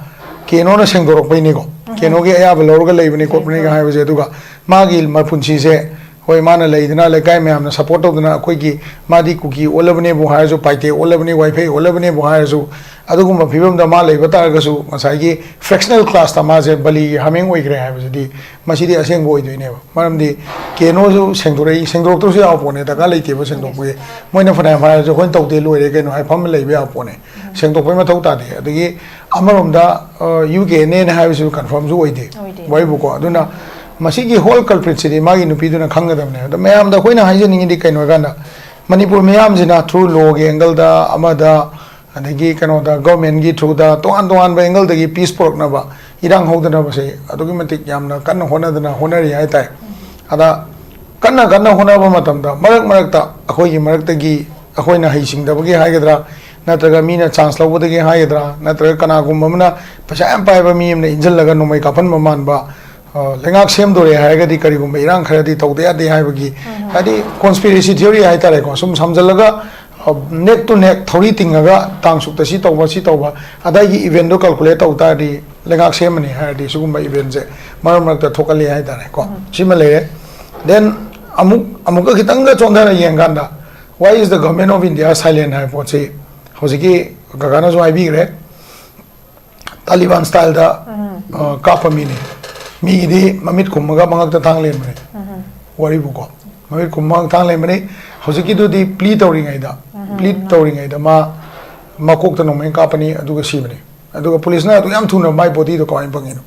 ꯀꯦ ꯑꯦꯟ ꯑꯣꯅ ꯁꯦꯡꯗꯣꯔꯛꯄꯩꯅꯤꯀꯣ꯫ ꯀꯦ ꯑꯦꯟ ꯑꯣꯒꯤ ꯑꯌꯥꯕ ꯂꯧꯔꯒ ꯂꯩꯕꯅꯤ ꯈꯣꯠꯄꯅꯤꯒ ꯍꯥꯏꯕꯁꯦ꯫ ꯑꯗꯨꯒ ꯃꯥꯒꯤ ꯃꯄꯨꯟꯁꯤꯁꯦ, ꯍꯣꯏ, ꯃꯥꯅ ꯂꯩꯗꯅ ꯂꯩꯀꯥꯏ ꯃꯌꯥꯝꯅ ꯁꯞꯄꯣꯔꯠ ꯇꯧꯗꯅ ꯑꯩꯈꯣꯏꯒꯤ, ꯃꯥꯗꯤ ꯀꯨꯀꯤ ꯑꯣꯜꯂꯕꯅꯦꯕꯨ ꯍꯥꯏꯔꯁꯨ, ꯄꯥꯏꯇꯦ ꯑꯣꯜꯂꯕꯅꯤ, ꯋꯥꯏꯐꯩ ꯑꯣꯜꯂꯕꯅꯦꯕꯨ ꯍꯥꯏꯔꯁꯨ, ꯑꯗꯨꯒꯨꯝꯕ ꯐꯤꯕꯝꯗ ꯃꯥ ꯂꯩꯕ ꯇꯥꯔꯒꯁꯨ ꯉꯁꯥꯏꯒꯤ ꯐ꯭ꯔꯦꯛꯁꯅꯦꯜ ꯀ꯭ꯂꯥꯁꯇ ꯃꯥꯁꯦ ꯕꯂꯤꯒꯤ ꯍꯥꯃꯦꯡ ꯑꯣꯏꯈ꯭ꯔꯦ ꯍꯥꯏꯕꯁꯤꯗꯤ ꯃꯁꯤꯗꯤ ꯑꯁꯦꯡꯕ ꯑꯣꯏꯗꯣꯏꯅꯦꯕ꯫ ꯃꯔꯝꯗꯤ ꯀꯦ ꯑꯦꯟ ꯑꯣꯁꯨ ꯁꯦꯡꯗꯣꯔꯛꯏ, ꯁꯦꯡꯗꯣꯔꯛꯇ꯭ꯔꯁꯨ ꯌꯥꯕ ꯄꯣꯠꯅꯦ, ꯗꯔꯀꯥꯔ ꯂꯩꯇꯦꯕ ꯁꯦꯡꯗꯣꯛꯄꯒꯤ꯫ ꯃꯣꯏꯅ ꯐꯅꯌꯥꯝ ꯍꯥꯏꯔꯁꯨ ꯑꯩꯈꯣꯏꯅ ꯇꯧꯗꯦ ꯂꯣꯏꯔꯦ ꯀꯩꯅꯣ ꯍꯥꯏ ꯐꯝꯃ ꯂꯩꯕ ꯌꯥꯕ ꯄꯣꯠꯅꯦ꯫ ꯁꯦꯡꯗꯣꯛꯄꯩ ꯃꯊꯧ ꯇꯥꯗꯦ꯫ ꯑꯗꯒꯤ ꯑꯃꯔꯣꯝꯗ ꯌꯨ ꯀꯦ ꯑꯦꯟ ꯑꯦꯅ ꯍꯥꯏꯕꯁꯤꯁꯨ ꯀꯟꯐꯥꯔꯝꯁꯨ ꯑꯣꯏꯗꯦ꯫ ꯑꯣꯏꯗꯦ꯫ ꯋꯥꯔꯤꯕꯨꯀꯣ꯫ ꯑꯗꯨꯅ ꯃꯁꯤꯒꯤ ꯍꯣꯜ ꯀꯜꯄ꯭ꯔꯤꯠꯁꯤꯗꯤ ꯃꯥꯒꯤ ꯅꯨꯄꯤꯗꯨꯅ ꯈꯪꯒꯗꯕꯅꯦ꯫ ꯑꯗꯣ ꯃꯌꯥꯝꯗ ꯑꯩꯈꯣꯏꯅ ꯍꯥꯏꯖꯅꯤꯡꯉꯤꯗꯤ ꯀꯩꯅꯣ ꯍꯥꯏ ꯀꯥꯟꯗ, ꯃꯅꯤꯄꯨꯔ ꯃꯤꯌꯥꯝꯁꯤꯅ ꯊ꯭ꯔꯨ ꯂꯣꯒꯤ ꯑꯦꯡꯒꯜꯗ ꯑꯃꯗ, ꯑꯗꯒꯤ ꯀꯩꯅꯣꯗ, ꯒꯣꯔꯃꯦꯟꯒꯤ ꯊ꯭ꯔꯨꯗ, ꯇꯣꯉꯥꯟ ꯇꯣꯉꯥꯟꯕ ꯑꯦꯡꯒꯜꯗꯒꯤ ꯄꯤꯁ ꯄꯨꯔꯛꯅꯕ, ꯏꯔꯥꯡ ꯍꯧꯗꯅꯕꯁꯦ ꯑꯗꯨꯛꯀꯤ ꯃꯇꯤꯛ ꯌꯥꯝꯅ ꯀꯟꯅ ꯍꯣꯠꯅꯗꯅ ꯍꯣꯠꯅꯔꯤ ꯍꯥꯏꯇꯥꯔꯦ꯫ ꯑꯗ ꯀꯟꯅ ꯀꯟꯅ ꯍꯣꯠꯅꯕ ꯃꯇꯝꯗ ꯃꯔꯛ ꯃꯔꯛꯇ ꯑꯩꯈꯣꯏꯒꯤ ꯃꯔꯛꯇꯒꯤ ꯑꯩꯈꯣꯏꯅ ꯍꯩꯁꯤꯡꯗꯕꯒꯤ ꯍꯥꯏꯒꯗ꯭ꯔꯥ, ꯅꯠꯇ꯭ꯔꯒ ꯃꯤꯅ ꯆꯥꯟꯁ ꯂꯧꯕꯗꯒꯤ ꯍꯥꯏꯒꯗ꯭ꯔꯥ, ꯅꯠꯇ꯭ꯔꯒ ꯀꯅꯥꯒꯨꯝꯕ ꯑꯃꯅ ꯄꯩꯁꯥ ꯌꯥꯝ ꯄꯥꯏꯕ ꯃꯤ ꯑꯃꯅ ꯏꯟꯁꯤꯜꯂꯒ ꯅꯣꯡꯃꯩ ꯀꯥꯞꯍꯟꯕ ꯃꯥꯟꯕ, ꯑ, ꯂꯩꯉꯥꯛ ꯁꯦꯝꯗꯣꯔꯦ ꯍꯥꯏꯔꯒꯗꯤ ꯀꯔꯤꯒꯨꯝꯕ ꯏꯔꯥꯡ ꯈꯔꯗꯤ ꯇꯧꯗ ꯌꯥꯗꯦ ꯍꯥꯏꯕꯒꯤ, ꯍꯥꯏꯗꯤ ꯀꯣꯟꯁꯄꯤꯔꯦꯁꯤ ꯊꯤꯑꯣꯔꯤ ꯍꯥꯏꯇꯥꯔꯦꯀꯣ, ꯁꯨꯝ ꯁꯝꯖꯜꯂꯒ, ꯑ, ꯅꯦꯛ ꯇꯨ ꯅꯦꯛ ꯊꯧꯔꯤ ꯇꯤꯡꯉꯒ ꯇꯥꯡ ꯁꯨꯛꯇ ꯁꯤ ꯇꯧꯕ, ꯁꯤ ꯇꯧꯕ, ꯑꯗꯥꯏꯒꯤ ꯏꯚꯦꯟꯗꯣ ꯀꯥꯜꯀꯨꯂꯦꯠ ꯇꯧ ꯇꯥꯔꯗꯤ ꯂꯩꯉꯥꯛ ꯁꯦꯝꯃꯅꯤ ꯍꯥꯏꯔꯗꯤ ꯁꯤꯒꯨꯝꯕ ꯏꯚꯦꯟꯁꯦ ꯃꯔꯛ ꯃꯔꯛꯇ ꯊꯣꯛꯍꯜꯂꯤ ꯍꯥꯏꯇꯥꯔꯦꯀꯣ꯫ ꯁꯤꯃ ꯂꯩꯔꯦ꯫ Then ꯑꯃꯨꯛ ꯑꯃꯨꯛꯀ ꯈꯤꯇꯪꯒ ꯆꯣꯟꯊꯔ ꯌꯦꯡꯀꯥꯟꯗ, "Why is the government of India silent?" ꯍꯥꯏꯕ ꯄꯣꯠꯁꯤ ꯍꯧꯖꯤꯛꯀꯤ ꯀꯀꯥꯅꯁꯨ ꯍꯥꯏꯕꯤꯈ꯭ꯔꯦ, ꯇꯥꯂꯤꯕꯥꯟ ꯁ꯭ꯇꯥꯏꯜꯗ ꯀꯥꯞꯄ ꯃꯤꯅꯤ꯫ ꯃꯤꯒꯤꯗꯤ ꯃꯃꯤꯠ ꯈꯨꯝꯃꯒ ꯃꯉꯛꯇ ꯊꯥꯡ ꯂꯦꯟꯕꯅꯤ꯫ ꯋꯥꯔꯤꯕꯨꯀꯣ, ꯃꯃꯤꯠ ꯈꯨꯝꯃꯒ ꯊꯥꯡ ꯂꯦꯟꯕꯅꯤ꯫ ꯍꯧꯖꯤꯛꯀꯤꯗꯨꯗꯤ ꯄ꯭ꯂꯤ ꯇꯧꯔꯤꯉꯩꯗ, ꯄ꯭ꯂꯤ ꯇꯧꯔꯤꯉꯩꯗ ꯃꯥ ꯃꯀꯣꯛꯇ ꯅꯣꯡꯃꯩ ꯀꯥꯞꯄꯅꯤ, ꯑꯗꯨꯒ ꯁꯤꯕꯅꯤ꯫ ꯑꯗꯨꯒ ꯄꯨꯂꯤꯁꯅ ꯑꯗꯨ ꯌꯥꯝ ꯊꯨꯅ ꯃꯥꯏ ꯕꯣꯗꯤꯗꯣ ꯀꯃꯥꯏꯅ ꯐꯪꯉꯤꯅꯣ?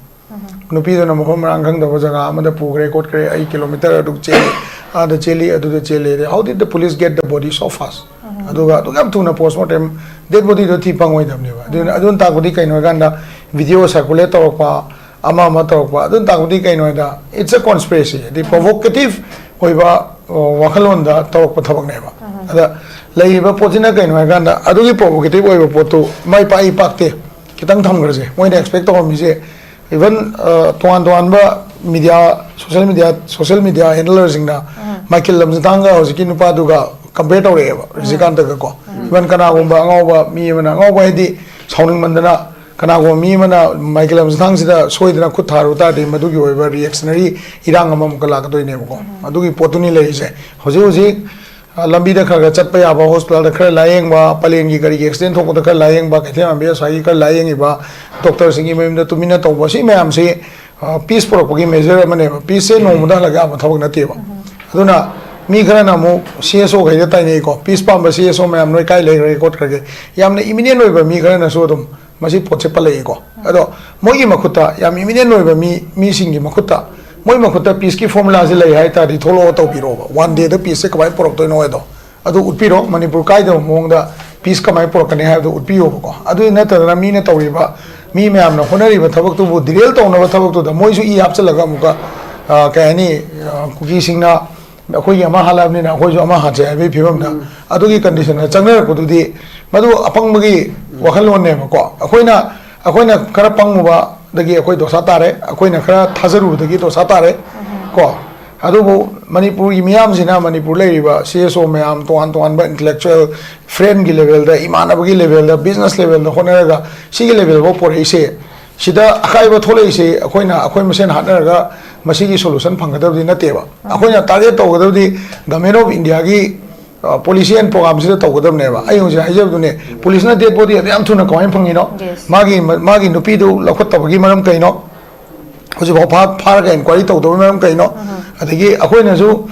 ꯅꯨꯄꯤꯗꯨꯅ ꯃꯐꯝ ꯃꯔꯥꯡ ꯈꯪꯗꯕ ꯖꯒꯥ ꯑꯃꯗ ꯄꯨꯈ꯭ꯔꯦ ꯈꯣꯠꯈ꯭ꯔꯦ, ꯑꯩ ꯀꯤꯂꯣꯃꯤꯇꯔ ꯑꯗꯨꯛ ꯆꯦꯜꯂꯤ, ꯑꯥꯗ ꯆꯦꯜꯂꯤ, ꯑꯗꯨꯗ ꯆꯦꯜꯂꯤ꯫ How did the police get the body so fast? ꯑꯗꯨꯒ ꯑꯗꯨꯛ ꯌꯥꯝ ꯊꯨꯅ ꯄꯣꯁꯃꯣꯔꯇꯦꯝ, ꯗꯦꯗ ꯕꯣꯗꯤꯗꯣ ꯊꯤ ꯐꯪꯉꯣꯏꯗꯕꯅꯦꯕ꯫ ꯑꯗꯨꯅ, ꯑꯗꯨꯅ ꯇꯥꯛꯄꯗꯤ ꯀꯩꯅꯣ ꯍꯥꯏꯀꯥꯟꯗ, ꯚꯤꯗꯤꯑꯣ ꯁꯔꯀꯨꯂꯦꯠ ꯇꯧꯔꯛꯄ, ꯑꯃ ꯑꯃ ꯇꯧꯔꯛꯄ, ꯑꯗꯨꯅ ꯇꯥꯛꯄꯗꯤ ꯀꯩꯅꯣ ꯍꯥꯏꯗ, it's a conspiracy, ꯍꯥꯏꯗꯤ ꯄ꯭ꯔꯣꯚꯣꯀꯦꯇꯤꯚ ꯑꯣꯏꯕ, ꯑ, ꯋꯥꯈꯜꯂꯣꯟꯗ ꯇꯧꯔꯛꯄ ꯊꯕꯛꯅꯦꯕ꯫ ꯑꯗ ꯂꯩꯔꯤꯕ ꯄꯣꯠꯁꯤꯅ ꯀꯩꯅꯣ ꯍꯥꯏꯀꯥꯟꯗ, ꯑꯗꯨꯒꯤ ꯄ꯭ꯔꯣꯚꯣꯀꯦꯇꯤꯚ ꯑꯣꯏꯕ ꯄꯣꯠꯇꯨ ꯃꯥꯏ ꯄꯥꯛꯏ ꯄꯥꯛꯇꯦ ꯈꯤꯇꯪ ꯊꯝꯈ꯭ꯔꯁꯦ꯫ ꯃꯣꯏꯅ ꯑꯦꯛꯁꯄꯦꯛ ꯇꯧꯔꯝꯃꯤꯁꯦ, ꯏꯚꯟ, ꯑ, ꯇꯣꯉꯥꯟ ꯇꯣꯉꯥꯟꯕ media, social media, social media ꯍꯦꯟꯗꯂꯔꯁꯤꯡꯅ ꯃꯥꯏꯀꯦꯜ ꯂꯝꯖꯤꯡꯊꯥꯡꯒ ꯍꯧꯖꯤꯛꯀꯤ ꯅꯨꯄꯥꯗꯨꯒ ꯀꯝꯄꯦꯌꯔ ꯇꯧꯔꯛꯑꯦꯕ, ꯔꯤꯖꯤꯀꯥꯟꯇꯒ ꯀꯣ꯫ ꯏꯚꯟ ꯀꯅꯥꯒꯨꯝꯕ ꯑꯉꯥꯎꯕ ꯃꯤ ꯑꯃꯅ, ꯑꯉꯥꯎꯕ ꯍꯥꯏꯗꯤ ꯁꯥꯎꯅꯤꯡꯃꯟꯗꯅ ꯀꯅꯥꯒꯨꯝꯕ ꯃꯤ ꯑꯃꯅ ꯃꯥꯏꯀꯦꯜ ꯂꯝꯖꯤꯡꯊꯥꯡꯁꯤꯗ ꯁꯣꯏꯗꯅ ꯈꯨꯠ ꯊꯥꯔꯨ ꯇꯥꯔꯗꯤ, ꯃꯗꯨꯒꯤ ꯑꯣꯏꯕ ꯔꯤꯑꯦꯛꯁꯅꯔꯤ ꯏꯔꯥꯡ ꯑꯃꯃꯨꯛꯀ ꯂꯥꯛꯀꯗꯣꯏꯅꯦꯕꯀꯣ꯫ ꯑꯗꯨꯒꯤ ꯄꯣꯠꯇꯨꯅꯤ ꯂꯩꯔꯤꯁꯦ꯫ ꯍꯧꯖꯤꯛ ꯍꯧꯖꯤꯛ, ꯑ, ꯂꯝꯕꯤꯗ ꯈꯔ ꯈꯔ ꯆꯠꯄ ꯌꯥꯕ, ꯍꯣꯁꯄꯤꯇꯥꯜꯗ ꯈꯔ ꯂꯥꯏꯌꯦꯡꯕ, ꯄꯂꯦꯟꯒꯤ ꯀꯔꯤꯒꯤ ꯑꯦꯛꯁꯤꯗꯦꯟ ꯊꯣꯛꯄꯗ ꯈꯔ ꯂꯥꯏꯌꯦꯡꯕ, ꯀꯩꯊꯦꯜꯃꯥꯟꯕꯤ ꯑꯁ꯭ꯋꯥꯏꯒꯤ ꯈꯔ ꯂꯥꯏꯌꯦꯡꯉꯤꯕ, ꯗꯣꯛꯇꯔꯁꯤꯡꯒꯤ ꯃꯌꯨꯝꯗ ꯇꯨꯃꯤꯟꯅ ꯇꯧꯕ, ꯁꯤ ꯃꯌꯥꯝꯁꯤ, ꯑ, ꯄꯤꯁ ꯄꯨꯔꯛꯄꯒꯤ ꯃꯦꯖꯔ ꯑꯃꯅꯦꯕ꯫ ꯄꯤꯁꯁꯦ ꯅꯣꯡꯃꯗ ꯍꯜꯂꯛ ꯌꯥꯕ ꯊꯕꯛ ꯅꯠꯇꯦꯕ꯫ ꯑꯗꯨꯅ ꯃꯤ ꯈꯔꯅ ꯑꯃꯨꯛ ꯁꯤ ꯑꯦꯁ ꯑꯣꯈꯩꯗ ꯇꯥꯏꯅꯩꯀꯣ, "ꯄꯤꯁ ꯄꯥꯝꯕ ꯁꯤ ꯑꯦꯁ ꯑꯣ ꯃꯌꯥꯝ ꯅꯣꯏ ꯀꯥꯏ ꯂꯩꯈ꯭ꯔꯒꯦ ꯈꯣꯠꯈ꯭ꯔꯒꯦ?" ꯌꯥꯝꯅ ꯏꯃꯤꯅꯦꯟ ꯑꯣꯏꯕ ꯃꯤ ꯈꯔꯅꯁꯨ ꯑꯗꯨꯝ ꯃꯁꯤ ꯄꯣꯠꯁꯦ ꯄꯜꯂꯛꯏꯀꯣ꯫ ꯑꯗꯣ ꯃꯣꯏꯒꯤ ꯃꯈꯨꯠꯇ, ꯌꯥꯝ ꯏꯃꯤꯅꯦꯟ ꯑꯣꯏꯕ ꯃꯤ, ꯃꯤꯁꯤꯡꯒꯤ ꯃꯈꯨꯠꯇ, ꯃꯣꯏ ꯃꯈꯨꯠꯇ ꯄꯤꯁꯀꯤ ꯐꯣꯔꯃꯨꯂꯥꯁꯦ ꯂꯩ ꯍꯥꯏ ꯇꯥꯔꯗꯤ, ꯊꯣꯛꯂꯛꯑꯣ, ꯇꯧꯕꯤꯔꯛꯑꯣꯕ꯫ ꯋꯥꯟ ꯗꯦꯗ ꯄꯤꯁꯁꯦ ꯀꯃꯥꯏꯅ ꯄꯨꯔꯛꯇꯣꯏꯅꯣ ꯍꯥꯏꯗꯣ, ꯑꯗꯨ ꯎꯠꯄꯤꯔꯣ꯫ ꯃꯅꯤꯄꯨꯔ ꯀꯥꯏꯗꯕ ꯃꯑꯣꯡꯗ ꯄꯤꯁ ꯀꯃꯥꯏꯅ ꯄꯨꯔꯛꯀꯅꯤ ꯍꯥꯏꯕꯗꯨ ꯎꯠꯄꯤꯌꯣꯕꯀꯣ꯫ ꯑꯗꯨ ꯅꯠꯇꯗꯅ ꯃꯤꯅ ꯇꯧꯔꯤꯕ, ꯃꯤ ꯃꯌꯥꯝꯅ ꯍꯣꯠꯅꯔꯤꯕ ꯊꯕꯛꯇꯨꯕꯨ ꯗꯤꯔꯦꯜ ꯇꯧꯅꯕ ꯊꯕꯛꯇꯨꯗ ꯃꯣꯏꯁꯨ ꯏ ꯍꯥꯞꯆꯤꯜꯂꯒ ꯑꯃꯨꯛꯀ, ꯑ, ꯀꯩ ꯍꯥꯏꯅꯤ, ꯑ, ꯀꯨꯀꯤꯁꯤꯡꯅ ꯑꯩꯈꯣꯏꯒꯤ ꯑꯃ ꯍꯥꯠꯂꯕꯅꯤꯅ ꯑꯩꯈꯣꯏꯁꯨ ꯑꯃ ꯍꯥꯠꯁꯦ ꯍꯥꯏꯕꯒꯤ ꯐꯤꯕꯝꯗ, ꯑꯗꯨꯒꯤ ꯀꯟꯗꯤꯁꯟꯗ ꯆꯪꯅꯔꯛꯄꯗꯨꯗꯤ, ꯃꯗꯨ ꯑꯄꯪꯕꯒꯤ ꯋꯥꯈꯜꯂꯣꯟꯅꯦꯕꯀꯣ꯫ ꯑꯩꯈꯣꯏꯅ, ꯑꯩꯈꯣꯏꯅ ꯈꯔ ꯄꯪꯉꯨꯕꯗꯒꯤ ꯑꯩꯈꯣꯏ ꯗꯣꯁꯥ ꯇꯥꯔꯦ, ꯑꯩꯈꯣꯏꯅ ꯈꯔ ꯊꯥꯖꯔꯨꯕꯗꯒꯤ ꯗꯣꯁꯥ ꯇꯥꯔꯦ ꯀꯣ꯫ ꯑꯗꯨꯕꯨ ꯃꯅꯤꯄꯨꯔꯒꯤ ꯃꯤꯌꯥꯝꯁꯤꯅ, ꯃꯅꯤꯄꯨꯔ ꯂꯩꯔꯤꯕ ꯁꯤ ꯑꯦꯁ ꯑꯣ ꯃꯌꯥꯝ, ꯇꯣꯉꯥꯟ ꯇꯣꯉꯥꯟꯕ ꯏꯟꯇꯦꯂꯦꯛꯆꯨꯋꯦꯜ, ꯐ꯭ꯔꯦꯟꯒꯤ ꯂꯦꯚꯦꯜꯗ, ꯏꯃꯥꯟꯅꯕꯒꯤ ꯂꯦꯚꯦꯜꯗ, ꯕꯤꯖꯤꯅꯦꯁ ꯂꯦꯚꯦꯜꯗ ꯍꯣꯠꯅꯔꯒ ꯁꯤꯒꯤ ꯂꯦꯚꯦꯜꯐꯥꯎ ꯄꯨꯔꯛꯏꯁꯦ, ꯁꯤꯗ ꯑꯀꯥꯏꯕ ꯊꯣꯛꯂꯛꯏꯁꯦ ꯑꯩꯈꯣꯏꯅ, ꯑꯩꯈꯣꯏ ꯃꯁꯦꯟ ꯍꯥꯠꯅꯔꯒ, ꯃꯁꯤꯒꯤ solution ꯐꯪꯒꯗꯕꯗꯤ ꯅꯠꯇꯦꯕ꯫ ꯑꯩꯈꯣꯏꯅ target ꯇꯧꯒꯗꯕꯗꯤ Government of India ꯒꯤ policy and program ꯁꯤꯗ ꯇꯧꯒꯗꯕꯅꯦꯕ꯫ ꯑꯩ ꯍꯧꯖꯤꯛ ꯍꯥꯏꯖꯕꯗꯨꯅꯦ, police ꯅ dead body ꯑꯗꯨ ꯌꯥꯝ ꯊꯨꯅ ꯀꯃꯥꯏꯅ ꯐꯪꯉꯤꯅꯣ? Yes. ꯃꯥꯒꯤ ꯃꯥꯒꯤ ꯅꯨꯄꯤꯗꯨ ꯂꯧꯈꯠꯇꯕꯒꯤ ꯃꯔꯝ ꯀꯩꯅꯣ? ꯍꯧꯖꯤꯛꯐꯥꯎ ꯐꯥ- ꯐꯥꯔꯒ inquiry ꯇꯧꯗꯕꯒꯤ ꯃꯔꯝ ꯀꯩꯅꯣ? ꯑꯗꯒꯤ ꯑꯩꯈꯣꯏꯅꯁꯨ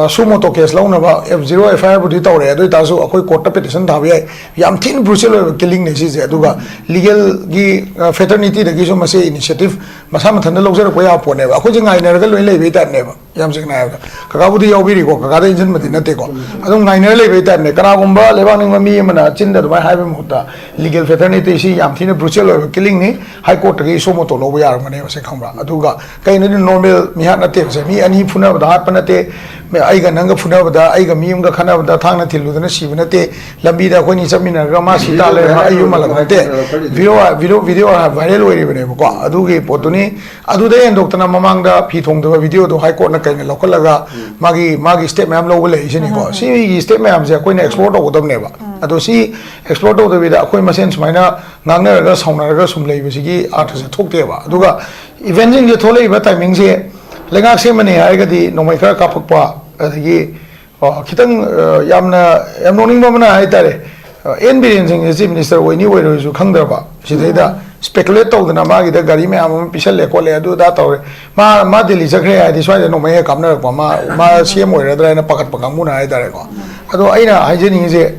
suo motu case ꯂꯧꯅꯕ, F zero F I R ꯕꯨꯗꯤ ꯇꯧꯔꯦ, ꯑꯗꯨ ꯑꯣꯏꯇꯥꯔꯁꯨ ꯑꯩꯈꯣꯏ court ꯇ petition ꯊꯥꯕ ꯌꯥꯏ꯫ ꯌꯥꯝ ꯊꯤꯅ brutal ꯑꯣꯏꯕ killing ꯅꯦ ꯁꯤꯁꯦ꯫ ꯑꯗꯨꯒ legal ꯒꯤ fraternity ꯗꯒꯤꯁꯨ ꯃꯁꯤ initiative ꯃꯁꯥ ꯃꯊꯟꯇ ꯂꯧꯖꯔꯛꯄ ꯌꯥꯕ ꯄꯣꯠꯅꯦꯕ꯫ ꯑꯩꯈꯣꯏꯁꯦ ꯉꯥꯏꯅꯔꯒ ꯂꯣꯏ ꯂꯩꯕꯩ type ꯅꯦꯕ꯫ ꯌꯥꯝ ꯁꯦꯡꯅ ꯍꯥꯏꯔꯕꯗ, ꯀꯀꯥꯕꯨꯗꯤ ꯌꯥꯎꯕꯤꯔꯤꯀꯣ, ꯀꯀꯥꯗ ꯏꯟꯁꯤꯟꯕꯗꯤ ꯅꯠꯇꯦꯀꯣ꯫ ꯑꯗꯨꯝ ꯉꯥꯏꯅꯔ ꯂꯩꯕꯩ type ꯅꯦ꯫ ꯀꯅꯥꯒꯨꯝꯕ ꯂꯩꯕꯥꯛ ꯅꯤꯡꯕ ꯃꯤ ꯑꯃꯅ ꯆꯤꯟꯗ ꯑꯗꯨꯃꯥꯏꯅ ꯍꯥꯏꯕꯒꯤ ꯃꯍꯨꯠꯇ, legal fraternity ꯁꯤ ꯌꯥꯝ ꯊꯤꯅ brutal ꯑꯣꯏꯕ killing ꯅꯤ꯫ High court ꯇꯒꯤ suo motu ꯂꯧꯕ ꯌꯥꯔꯝꯒꯅꯦꯕ ꯁꯦ, ꯈꯪꯕ꯭ꯔꯥ? ꯑꯗꯨꯒ ꯀꯩꯅꯣꯗꯤ normal ꯃꯤꯍꯥꯠ ꯅꯠꯇꯦꯕꯁꯦ꯫ ꯃꯤ ꯑꯅꯤ ꯐꯨꯅꯕꯗ ꯍꯥꯠꯄ ꯅꯠꯇꯦ꯫ ꯃꯤ ꯑꯩꯒ ꯅꯪꯒ ꯐꯨꯅꯕꯗ, ꯑꯩꯒ ꯃꯤ ꯑꯃꯒ ꯈꯠꯅꯕꯗ ꯊꯥꯡꯅ ꯊꯤꯜꯂꯨꯗꯅ ꯁꯤꯕ ꯅꯠꯇꯦ꯫ ꯂꯝꯕꯤꯗ ꯑꯩꯈꯣꯏꯅꯤ ꯆꯠꯃꯤꯟꯅꯔꯒ ꯃꯥ ꯁꯤ ꯇꯥ ꯂꯩꯔꯝꯃ ꯑꯩ ꯌꯨꯝ ꯍꯜꯂꯛꯄ ꯅꯠꯇꯦ꯫ Video, video, video viral ꯑꯣꯏꯔꯤꯕꯅꯦꯕꯀꯣ꯫ ꯑꯗꯨꯒꯤ ꯄꯣꯠꯇꯨꯅꯤ꯫ ꯑꯗꯨꯗ ꯍꯦꯟꯗꯣꯛꯇꯅ ꯃꯃꯥꯡꯗ ꯐꯤ ꯊꯣꯡꯗꯕ video ꯗꯣ High court ꯅ ꯀꯩꯅ ꯂꯧꯈꯠꯂꯒ ꯃꯥꯒꯤ, ꯃꯥꯒꯤ step ꯃꯌꯥꯝ ꯂꯧꯕ ꯂꯩꯔꯤꯁꯤꯅꯤꯀꯣ꯫ ꯁꯤꯒꯤ step ꯃꯌꯥꯝꯁꯦ ꯑꯩꯈꯣꯏꯅ explore ꯇꯧꯒꯗꯕꯅꯦꯕ꯫ ꯑꯗꯣ ꯁꯤ explore ꯇꯧꯗꯕꯤꯗ ꯑꯩꯈꯣꯏ ꯃꯁꯦꯟ ꯁꯨꯃꯥꯏꯅ ꯉꯥꯡꯅꯔꯒ ꯁꯥꯎꯅꯔꯒ ꯁꯨꯝ ꯂꯩꯕꯁꯤꯒꯤ ꯑꯥꯔꯊꯁꯦ ꯊꯣꯛꯇꯦꯕ꯫ ꯑꯗꯨꯒ event ꯁꯤꯡꯁꯦ ꯊꯣꯛꯂꯛꯏꯕ timing ꯁꯦ ꯂꯩꯉꯥꯛ ꯁꯦꯝꯃꯅꯤ ꯍꯥꯏꯔꯒꯗꯤ ꯅꯣꯡꯃꯩ ꯈꯔ ꯀꯥꯞꯄꯛꯄ, ꯑꯗꯒꯤ, ꯑ, ꯈꯤꯇꯪ, ꯑ, ꯌꯥꯝꯅ, ꯌꯥꯝ ꯅꯣꯛꯅꯤꯡꯕ ꯑꯃꯅ ꯍꯥꯏꯇꯥꯔꯦ, ꯑ, ꯑꯦꯟ ꯕꯤꯔꯦꯟ ꯁꯤꯡꯁꯦ Chief Minister ꯑꯣꯏꯅꯤ ꯑꯣꯏꯔꯣꯏꯁꯨ ꯈꯪꯗ꯭ꯔꯕ, ꯁꯤꯗꯩꯗ speculate ꯇꯧꯗꯅ ꯃꯥꯒꯤꯗ ꯒꯥꯔꯤ ꯃꯌꯥꯝ ꯑꯃ ꯄꯤꯁꯜꯂꯦ ꯈꯣꯠꯂꯦ ꯑꯗꯨ ꯑꯗꯥ ꯇꯧꯔꯦ꯫ ꯃꯥ, ꯃꯥ ꯗꯦꯜꯂꯤ ꯆꯠꯈ꯭ꯔꯦ ꯍꯥꯏꯔꯗꯤ ꯁ꯭ꯋꯥꯏꯗ ꯅꯣꯡꯃꯩ ꯍꯦꯛ ꯀꯥꯞꯅꯔꯛꯄ, ꯃꯥ, ꯃꯥ ꯁꯤ ꯑꯦꯝ ꯑꯣꯏꯔꯗ꯭ꯔꯥ ꯍꯥꯏꯅ ꯄꯥꯈꯠꯄ ꯀꯥꯡꯕꯨꯅ ꯍꯥꯏꯇꯥꯔꯦꯀꯣ꯫ ꯑꯗꯣ ꯑꯩꯅ ꯍꯥꯏꯖꯅꯤꯡꯉꯤꯁꯦ,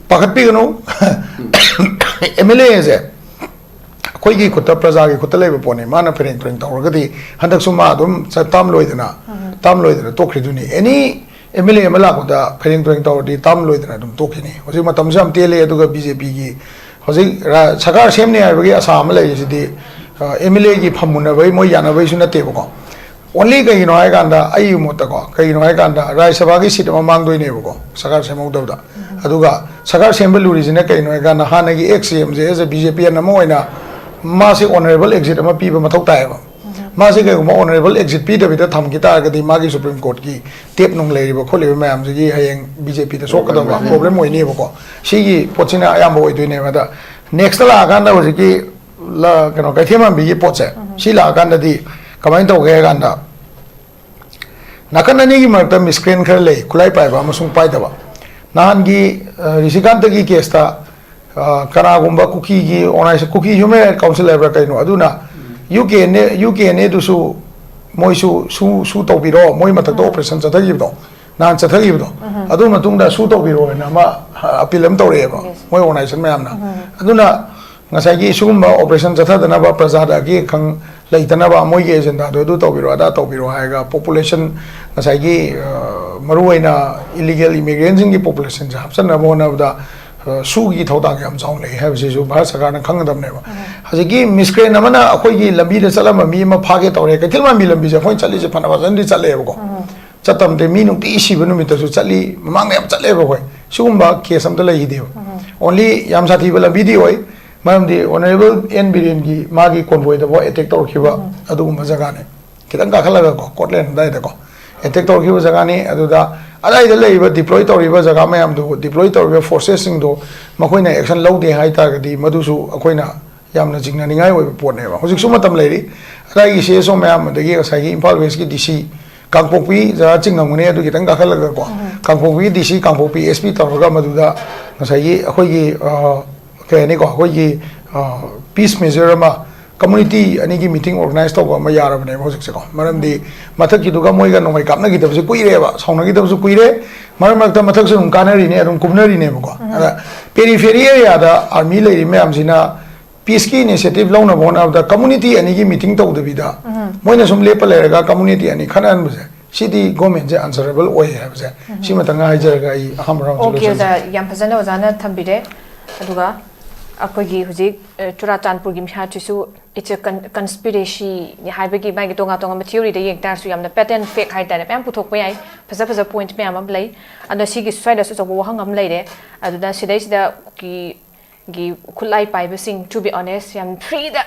ꯄꯥꯈꯠꯄꯤꯒꯅꯨ꯫ ꯑꯦꯝ ꯑꯦꯜ ꯑꯦꯁꯦ ꯑꯩꯈꯣꯏꯒꯤ ꯈꯨꯠꯇ, ꯄ꯭ꯔꯖꯥꯒꯤ ꯈꯨꯠꯇ ꯂꯩꯕ ꯄꯣꯠꯅꯤ꯫ ꯃꯥꯅ ꯐꯩꯔꯦꯡ ꯇꯨꯔꯦꯡ ꯇꯧꯔꯒꯗꯤ ꯍꯟꯗꯛꯁꯨ ꯃꯥ ꯑꯗꯨꯝ ꯆ-, term ꯂꯣꯏꯗꯅ, term ꯂꯣꯏꯗꯅ ꯇꯣꯛꯈ꯭ꯔꯤꯗꯨꯅꯤ꯫ Any M L A ꯑꯃ ꯂꯥꯛꯄꯗ ꯐꯩꯔꯦꯡ ꯇꯨꯔꯦꯡ ꯇꯧꯔꯗꯤ term ꯂꯣꯏꯗꯅ ꯑꯗꯨꯝ ꯇꯣꯛꯈꯤꯅꯤ꯫ ꯍꯧꯖꯤꯛ ꯃꯇꯝꯁꯨ ꯌꯥꯝ ꯇꯦꯜꯂꯤ, ꯑꯗꯨꯒ ꯕꯤ ꯖꯦ ꯄꯤꯒꯤ ꯍꯧꯖꯤꯛ ꯔ-, ꯁꯔꯀꯥꯔ ꯁꯦꯝꯅꯤ ꯍꯥꯏꯕꯒꯤ ꯑꯁꯥ ꯑꯃ ꯂꯩꯔꯤꯁꯤꯗꯤ, ꯑ, ꯑꯦꯝ ꯑꯦꯜ ꯑꯦꯒꯤ ꯐꯝꯃꯨꯟꯅꯕꯒꯤ, ꯃꯣꯏ ꯌꯥꯅꯕꯒꯤꯁꯨ ꯅꯠꯇꯦꯕꯀꯣ꯫ Only ꯀꯩꯒꯤꯅꯣ ꯍꯥꯏꯀꯥꯟꯗ, ꯑꯩꯒꯤ ꯃꯣꯠꯇꯀꯣ, ꯀꯩꯒꯤꯅꯣ ꯍꯥꯏꯀꯥꯟꯗ ꯔꯥꯖ꯭ꯌ ꯁꯚꯥꯒꯤ seat ꯑꯃ ꯃꯥꯡꯗꯣꯏꯅꯦꯕꯀꯣ ꯁꯔꯀꯥꯔ ꯁꯦꯝꯍꯧꯗꯕꯗ꯫ ꯑꯗꯨꯒ ꯁꯔꯀꯥꯔ ꯁꯦꯝꯕ ꯂꯨꯔꯤꯁꯤꯅ ꯀꯩꯅꯣ ꯍꯥꯏꯀꯥꯟꯗ, ꯍꯥꯟꯅꯒꯤ ex C M say as a B J P ꯑꯃ ꯑꯣꯏꯅ ꯃꯥꯁꯦ honourable exit ꯑꯃ ꯄꯤꯕ ꯃꯊꯧ ꯇꯥꯏꯌꯦꯕ꯫ ꯃꯥꯁꯦ ꯀꯩꯒꯨꯝꯕ honourable exit ꯄꯤꯗꯕꯤꯗ ꯊꯝꯈꯤ ꯇꯥꯔꯒꯗꯤ ꯃꯥꯒꯤ Supreme Court ꯀꯤ ꯇꯦꯞ ꯅꯨꯡ ꯂꯩꯔꯤꯕ ꯈꯣꯠꯂꯤꯕ ꯃꯌꯥꯝꯁꯤꯒꯤ ꯍꯌꯦꯡ ꯕꯤ ꯖꯦ ꯄꯤꯗ ꯁꯣꯛꯀꯗꯕ problem ꯑꯣꯏꯅꯦꯕꯀꯣ꯫ ꯁꯤꯒꯤ ꯄꯣꯠꯁꯤꯅ ꯑꯌꯥꯝꯕ ꯑꯣꯏꯗꯣꯏꯅꯦꯕ꯫ ꯑꯗ next ꯂꯥꯛꯑꯀꯥꯟꯗ ꯍꯧꯖꯤꯛꯀꯤ ꯂ-, ꯀꯩꯅꯣ, ꯀꯩꯊꯦꯜ ꯃꯥꯟꯕꯤꯒꯤ ꯄꯣꯠꯁꯦ, ꯁꯤ ꯂꯥꯛꯑꯀꯥꯟꯗꯗꯤ ꯀꯃꯥꯏꯅ ꯇꯧꯒꯦ ꯍꯥꯏ ꯀꯥꯟꯗ, ꯅꯥꯀꯟ ꯑꯅꯤꯒꯤ ꯃꯔꯛꯇ ꯃꯤꯁꯀ꯭ꯔꯦꯟ ꯈꯔ ꯂꯩ, ꯈꯨꯠꯂꯥꯏ ꯄꯥꯏꯕ ꯑꯃꯁꯨꯡ ꯄꯥꯏꯗꯕ꯫ ꯅꯍꯥꯟꯒꯤ, ꯑ, ꯔꯤꯁꯤꯀꯥꯟꯇꯒꯤ ꯀꯦꯁꯇ, ꯑ, ꯀꯅꯥꯒꯨꯝꯕ ꯀꯨꯀꯤꯒꯤ organization, Kuki human right council ꯍꯥꯏꯕ꯭ꯔꯥ ꯀꯩꯅꯣ, ꯑꯗꯨꯅ U K N A, U K N ꯑꯦꯗꯨꯁꯨ ꯃꯣꯏꯁꯨ ꯁꯨ, ꯁꯨ ꯇꯧꯕꯤꯔꯣ, ꯃꯣꯏ ꯃꯊꯛꯇ ꯑꯣꯄꯔꯦꯁꯟ ꯆꯠꯊꯈꯤꯕꯗꯣ, ꯅꯍꯥꯟ ꯆꯠꯊꯈꯤꯕꯗꯣ, ꯑꯗꯨ ꯃꯇꯨꯡꯗ ꯁꯨ ꯇꯧꯕꯤꯔꯣ ꯍꯥꯏꯅ ꯑꯃ, ꯑ, ꯑꯄꯤꯜ ꯑꯃ ꯇꯧꯔꯛꯑꯦꯕ, ꯃꯣꯏ ꯑꯣꯔꯒꯅꯥꯏꯖꯦꯁꯟ ꯃꯌꯥꯝꯅ꯫ ꯑꯗꯨꯅ ꯉꯁꯥꯏꯒꯤ ꯁꯤꯒꯨꯝꯕ ꯑꯣꯄꯔꯦꯁꯟ ꯆꯠꯊꯗꯅꯕ, ꯄ꯭ꯔꯖꯥꯗ ꯑꯀꯤ ꯑꯈꯪ ꯂꯩꯇꯅꯕ, ꯃꯣꯏꯒꯤ ꯑꯦꯖꯦꯟꯗꯥꯗꯣ ꯑꯗꯨ ꯇꯧꯕꯤꯔꯣ, ꯑꯗꯥ ꯇꯧꯕꯤꯔꯣ ꯍꯥꯏꯔꯒ ꯄꯣꯄꯨꯂꯦꯁꯟ, ꯉꯁꯥꯏꯒꯤ, ꯑ, ꯃꯔꯨꯑꯣꯏꯅ ꯏꯂꯤꯒꯦꯜ ꯏꯃꯤꯒ꯭ꯔꯦꯟꯁꯤꯡꯒꯤ ꯄꯣꯄꯨꯂꯦꯁꯟꯁꯦ ꯍꯥꯞꯆꯟꯅꯕ ꯍꯣꯠꯅꯕꯗ, ꯑ, ꯁꯨꯒꯤ ꯊꯧꯗꯥꯡ ꯌꯥꯝ ꯆꯥꯎꯅ ꯂꯩ ꯍꯥꯏꯕꯁꯤꯁꯨ ꯚꯥꯔꯠ ꯁꯔꯀꯥꯔꯅ ꯈꯪꯒꯗꯕꯅꯦꯕ꯫ ꯍꯧꯖꯤꯛꯀꯤ ꯃꯤꯁꯀ꯭ꯔꯦꯟ ꯑꯃꯅ ꯑꯩꯈꯣꯏꯒꯤ ꯂꯝꯕꯤꯗ ꯆꯠꯂꯝꯕ ꯃꯤ ꯑꯃ ꯐꯥꯒꯦ ꯇꯧꯔꯦ, ꯀꯩꯊꯦꯜ ꯃꯥꯟꯕꯤ ꯂꯝꯕꯤꯁꯦ ꯑꯩꯈꯣꯏꯅ ꯆꯠꯂꯤꯁꯦ ꯐꯅ ꯐꯖꯅꯗꯤ ꯆꯠꯂꯦꯕꯀꯣ꯫ ꯆꯠꯇꯕꯗꯤ ꯃꯤ ꯅꯨꯡꯇꯤ ꯁꯤꯕ ꯅꯨꯃꯤꯠꯇꯁꯨ ꯆꯠꯂꯤ, ꯃꯃꯥꯡꯗ ꯌꯥꯝ ꯆꯠꯂꯦꯕ ꯑꯩꯈꯣꯏ꯫ ꯁꯤꯒꯨꯝꯕ ꯀꯦꯁ ꯑꯝꯇ ꯂꯩꯈꯤꯗꯦꯕ꯫ ꯑꯣꯟꯂꯤ ꯌꯥꯝ ꯁꯥꯊꯤꯕ ꯂꯝꯕꯤꯗꯤ ꯑꯣꯏ, ꯃꯔꯝꯗꯤ ꯑꯣꯅꯔꯦꯕꯜ ꯑꯦꯟ ꯕꯤꯔꯦꯟꯒꯤ ꯃꯥꯒꯤ ꯀꯣꯟꯕꯣꯏꯗꯐꯥꯎ ꯑꯦꯇꯦꯛ ꯇꯧꯔꯛꯈꯤꯕ ꯑꯗꯨꯒꯨꯝꯕ ꯖꯒꯥꯅꯦ꯫ ꯈꯤꯇꯪ ꯀꯥꯈꯠꯂꯒꯀꯣ, ꯀꯣꯔꯠꯂꯦꯟ ꯑꯗꯨꯋꯥꯏꯗꯀꯣ ꯑꯦꯇꯦꯛ ꯇꯧꯔꯛꯈꯤꯕ ꯖꯒꯥꯅꯤ꯫ ꯑꯗꯨꯗ ꯑꯗꯥꯏꯗ ꯂꯩꯔꯤꯕ, ꯗꯤꯄ꯭ꯂꯣꯏ ꯇꯧꯔꯤꯕ ꯖꯒꯥ ꯃꯌꯥꯝꯗꯨ, ꯗꯤꯄ꯭ꯂꯣꯏ ꯇꯧꯔꯤꯕ ꯐꯣꯔꯁꯦꯁꯁꯤꯡꯗꯣ ꯃꯈꯣꯏꯅ ꯑꯦꯛꯁꯟ ꯂꯧꯗꯦ ꯍꯥꯏ ꯇꯥꯔꯒꯗꯤ, ꯃꯗꯨꯁꯨ ꯑꯩꯈꯣꯏꯅ ꯌꯥꯝꯅ ꯆꯤꯡꯅꯅꯤꯡꯉꯥꯏ ꯑꯣꯏꯕ ꯄꯣꯠꯅꯦꯕ꯫ ꯍꯧꯖꯤꯛꯁꯨ ꯃꯇꯝ ꯂꯩꯔꯤ꯫ ꯑꯗꯥꯏꯒꯤ ꯁꯤ ꯑꯦꯁ ꯑꯣ ꯃꯌꯥꯝ, ꯑꯗꯒꯤ ꯉꯁꯥꯏꯒꯤ ꯏꯝꯐꯥꯜ ꯋꯦꯁꯀꯤ ꯗꯤ ꯁꯤ, ꯀꯥꯡꯄꯣꯛꯄꯤ ꯖꯒꯥ ꯆꯤꯡꯉꯝꯒꯅꯤ, ꯑꯗꯨ ꯈꯤꯇꯪ ꯀꯥꯈꯠꯂꯒꯀꯣ, ꯀꯥꯡꯄꯣꯛꯄꯤꯒꯤ ꯗꯤ ꯁꯤ, ꯀꯥꯡꯄꯣꯛꯄꯤ ꯑꯦꯁ ꯄꯤ ꯇꯧꯔꯒ ꯃꯗꯨꯗ ꯉꯁꯥꯏꯒꯤ ꯑꯩꯈꯣꯏꯒꯤ, ꯑ, ꯀꯩ ꯍꯥꯏꯅꯤꯀꯣ, ꯑꯩꯈꯣꯏꯒꯤ, ꯑ, ꯄꯤꯁ ꯃꯦꯖꯔ ꯑꯃ, ꯀꯝꯃꯨꯅꯤꯇꯤ ꯑꯅꯤꯒꯤ ꯃꯤꯇꯤꯡ ꯑꯣꯔꯒꯅꯥꯏꯖ ꯇꯧꯕ ꯑꯃ ꯌꯥꯔꯕꯅꯦꯕ ꯍꯧꯖꯤꯛꯁꯦꯀꯣ꯫ ꯃꯔꯝꯗꯤ ꯃꯊꯛꯀꯤꯗꯨꯒ ꯃꯣꯏꯒ ꯅꯣꯡꯃꯩ ꯀꯥꯞꯅꯈꯤꯗꯕꯁꯦ ꯀꯨꯏꯔꯦꯕ, ꯁꯥꯎꯅꯈꯤꯗꯕꯁꯨ ꯀꯨꯏꯔꯦ꯫ ꯃꯔꯛ ꯃꯔꯛꯇ ꯃꯊꯛꯁꯨ ꯑꯗꯨꯝ ꯀꯥꯟꯅꯔꯤꯅꯦ, ꯑꯗꯨꯝ ꯀꯨꯝꯅꯔꯤꯅꯦꯕꯀꯣ꯫ ꯑꯗ ꯄꯦꯔꯤꯐꯦꯔꯤ ꯑꯦꯔꯤꯌꯥꯗ ꯑꯥꯔꯃꯤ ꯂꯩꯔꯤ ꯃꯌꯥꯝꯁꯤꯅ ꯄꯤꯁꯀꯤ ꯏꯅꯤꯁꯤꯌꯦꯇꯤꯚ ꯂꯧꯅꯕ ꯍꯣꯠꯅꯕꯗ ꯀꯝꯃꯨꯅꯤꯇꯤ ꯑꯅꯤꯒꯤ ꯃꯤꯇꯤꯡ ꯇꯧꯗꯕꯤꯗ ꯃꯣꯏꯅ ꯁꯨꯝ ꯂꯦꯞꯄ ꯂꯩꯔꯒ ꯀꯝꯃꯨꯅꯤꯇꯤ ꯑꯅꯤ ꯈꯠꯅꯍꯟꯕꯁꯦ, ꯁꯤꯗꯤ ꯒꯣꯔꯃꯦꯟꯁꯦ ꯑꯟꯁꯔꯦꯕꯜ ꯑꯣꯏ ꯍꯥꯏꯕꯁꯦ ꯁꯤꯃꯇꯪꯒ ꯍꯥꯏꯖꯔꯒ ꯑꯩ ꯑꯍꯥꯟꯕ ꯔꯥꯎꯟꯁꯦ ꯑꯣꯀꯦ, ꯂꯣꯏꯁꯤꯟꯖꯔꯒꯦ꯫ ꯑꯣꯖꯥ, ꯌꯥꯝ ꯐꯖꯅ ꯑꯣꯖꯥꯅ ꯊꯝꯕꯤꯔꯦ꯫ ꯑꯗꯨꯒ ꯑꯩꯈꯣꯏꯒꯤ ꯍꯧꯖꯤꯛ, ꯑ, ꯆꯨꯔꯥꯆꯥꯟꯄꯨꯔꯒꯤ ꯃꯤꯍꯥꯠꯁꯤꯁꯨ it's a con-, conspiracyꯅꯤ ꯍꯥꯏꯕꯒꯤ ꯃꯥꯒꯤ ꯇꯣꯉꯥꯟ ꯇꯣꯉꯥꯟꯕ theoryꯗ ꯌꯦꯡ ꯇꯥꯔꯁꯨ ꯌꯥꯝꯅ patent fake ꯍꯥꯏꯇꯥꯔꯦ, ꯃꯌꯥꯝ ꯄꯨꯊꯣꯛꯄ ꯌꯥꯏ, ꯐꯖ ꯐꯖ point ꯃꯌꯥꯝ ꯑꯃ ꯂꯩ꯫ ꯑꯗꯣ ꯁꯤꯒꯤ ꯁ꯭ꯋꯥꯏꯗꯁꯨ ꯑꯆꯧꯕ ꯋꯥꯍꯪ ꯑꯃ ꯂꯩꯔꯦ꯫ ꯑꯗꯨꯗ ꯁꯤꯗꯩꯁꯤꯗ ꯀꯤ-, ꯒꯤ ꯈꯨꯠꯂꯥꯏ ꯄꯥꯏꯕꯁꯤꯡ, to be honest, ꯌꯥꯝ freeꯗ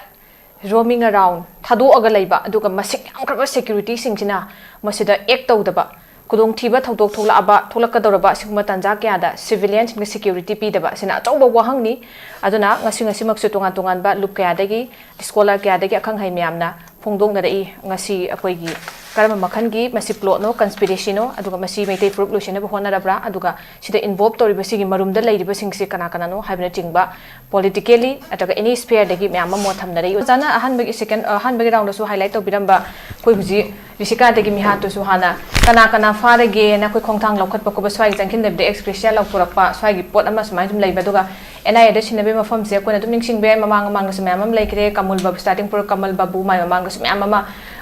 roaming around, ꯊꯥꯗꯣꯛꯑꯒ ꯂꯩꯕ, ꯑꯗꯨꯒ ꯃꯁꯤꯡ ꯌꯥꯝꯈ꯭ꯔꯕ securityꯁꯤꯡꯁꯤꯅ ꯃꯁꯤꯗ act ꯇꯧꯗꯕ, ꯈꯨꯗꯣꯡꯊꯤꯕ ꯊꯧꯗꯣꯛ ꯊꯣꯛꯂꯛꯑꯕ, ꯊꯣꯛꯂꯛꯀꯗꯧꯔꯕ ꯑꯁꯤꯒꯨꯝꯕ ꯇꯥꯟꯖꯥ ꯀꯌꯥꯗ civilianꯁꯤꯡꯗ security ꯄꯤꯗꯕ ꯑꯁꯤꯅ ꯑꯆꯧꯕ ꯋꯥꯍꯪꯅꯤ꯫ ꯑꯗꯨꯅ ꯉꯁꯤ, ꯉꯁꯤꯃꯛꯁꯨ ꯇꯣꯉꯥꯟ ꯇꯣꯉꯥꯟꯕ ꯂꯨꯞ ꯀꯌꯥꯗꯒꯤ, scholar ꯀꯌꯥꯗꯒꯤ, ꯑꯈꯪ ꯑꯍꯩ ꯃꯌꯥꯝꯅ ꯐꯣꯡꯗꯣꯛꯅꯔꯛꯏ꯫ ꯉꯁꯤ ꯑꯩꯈꯣꯏꯒꯤ ꯀꯔꯝꯕ ꯃꯈꯜꯒꯤ ꯃꯁꯤ ꯄ꯭ꯂꯣꯠꯅꯣ, ꯀꯟꯁꯄꯤꯔꯦꯁꯤꯅꯣ, ꯑꯗꯨꯒ ꯃꯁꯤ ꯃꯩꯇꯩ ꯐꯨꯔꯨꯞ ꯂꯣꯏꯁꯤꯟꯅꯕ ꯍꯣꯠꯅꯔꯕ꯭ꯔꯥ, ꯑꯗꯨꯒ ꯁꯤꯗ ꯏꯟꯚꯣꯜꯕ ꯇꯧꯔꯤꯕꯁꯤꯒꯤ ꯃꯔꯨꯝꯗ ꯂꯩꯔꯤꯕꯁꯤꯡꯁꯤ ꯀꯅꯥ ꯀꯅꯥꯅꯣ ꯍꯥꯏꯕꯅꯆꯤꯡꯕ, ꯄꯣꯂꯤꯇꯤꯀꯦꯜꯂꯤ ꯅꯠꯇ꯭ꯔꯒ ꯑꯦꯅꯤ ꯁ꯭ꯐꯤꯌꯔꯗꯒꯤ ꯃꯌꯥꯝ ꯑꯃ ꯃꯣꯠ ꯊꯝꯅꯔꯛꯏ꯫ ꯑꯣꯖꯥꯅ ꯑꯍꯥꯟꯕꯒꯤ ꯁꯦꯀꯦꯟ, ꯑꯍꯥꯟꯕꯒꯤ ꯔꯥꯎꯟꯗꯁꯨ ꯍꯥꯏꯂꯥꯏꯠ ꯇꯧꯕꯤꯔꯝꯕ ꯑꯩꯈꯣꯏ ꯍꯧꯖꯤꯛ ꯔꯤꯁꯤꯀꯥꯗꯒꯤ ꯃꯤꯍꯥꯠꯇꯨꯁꯨ ꯍꯥꯟꯅ ꯀꯅꯥ ꯀꯅꯥ ꯐꯥꯔꯒꯦꯅ ꯑꯩꯈꯣꯏ ꯈꯣꯡꯊꯥꯡ ꯂꯧꯈꯠꯄ ꯈꯣꯠꯄ ꯁ꯭ꯋꯥꯏꯒꯤ ꯆꯪꯁꯤꯟꯗꯕꯤꯗ ꯑꯦꯛꯁ ꯒ꯭ꯔꯦꯁꯤꯌꯥ ꯂꯧꯊꯣꯔꯛꯄ ꯁ꯭ꯋꯥꯏꯒꯤ ꯄꯣꯠ ꯑꯃ ꯁꯨꯃꯥꯏꯅ ꯁꯨꯝ ꯂꯩꯕ꯫ ꯑꯗꯨꯒ ꯑꯦꯟ ꯑꯥꯏ ꯑꯦꯗ ꯁꯤꯟꯅꯕꯒꯤ ꯃꯐꯝꯁꯦ ꯑꯩꯈꯣꯏꯅ ꯑꯗꯨꯝ ꯅꯤꯡꯁꯤꯡꯕ ꯌꯥꯏ, ꯃꯃꯥꯡ ꯃꯃꯥꯡꯗꯁꯨ ꯃꯌꯥꯝ ꯑꯃ ꯂꯩꯈ꯭ꯔꯦ, ꯀꯃꯜ ꯕꯥꯕꯨ, ꯁ꯭ꯇꯥꯔꯇꯤꯡ ꯄꯨꯔ ꯀꯃꯜ ꯕꯥꯕꯨ, ꯃꯥꯏ ꯃꯃꯥꯡꯗꯁꯨ ꯃꯌꯥꯝ ꯑꯃ꯫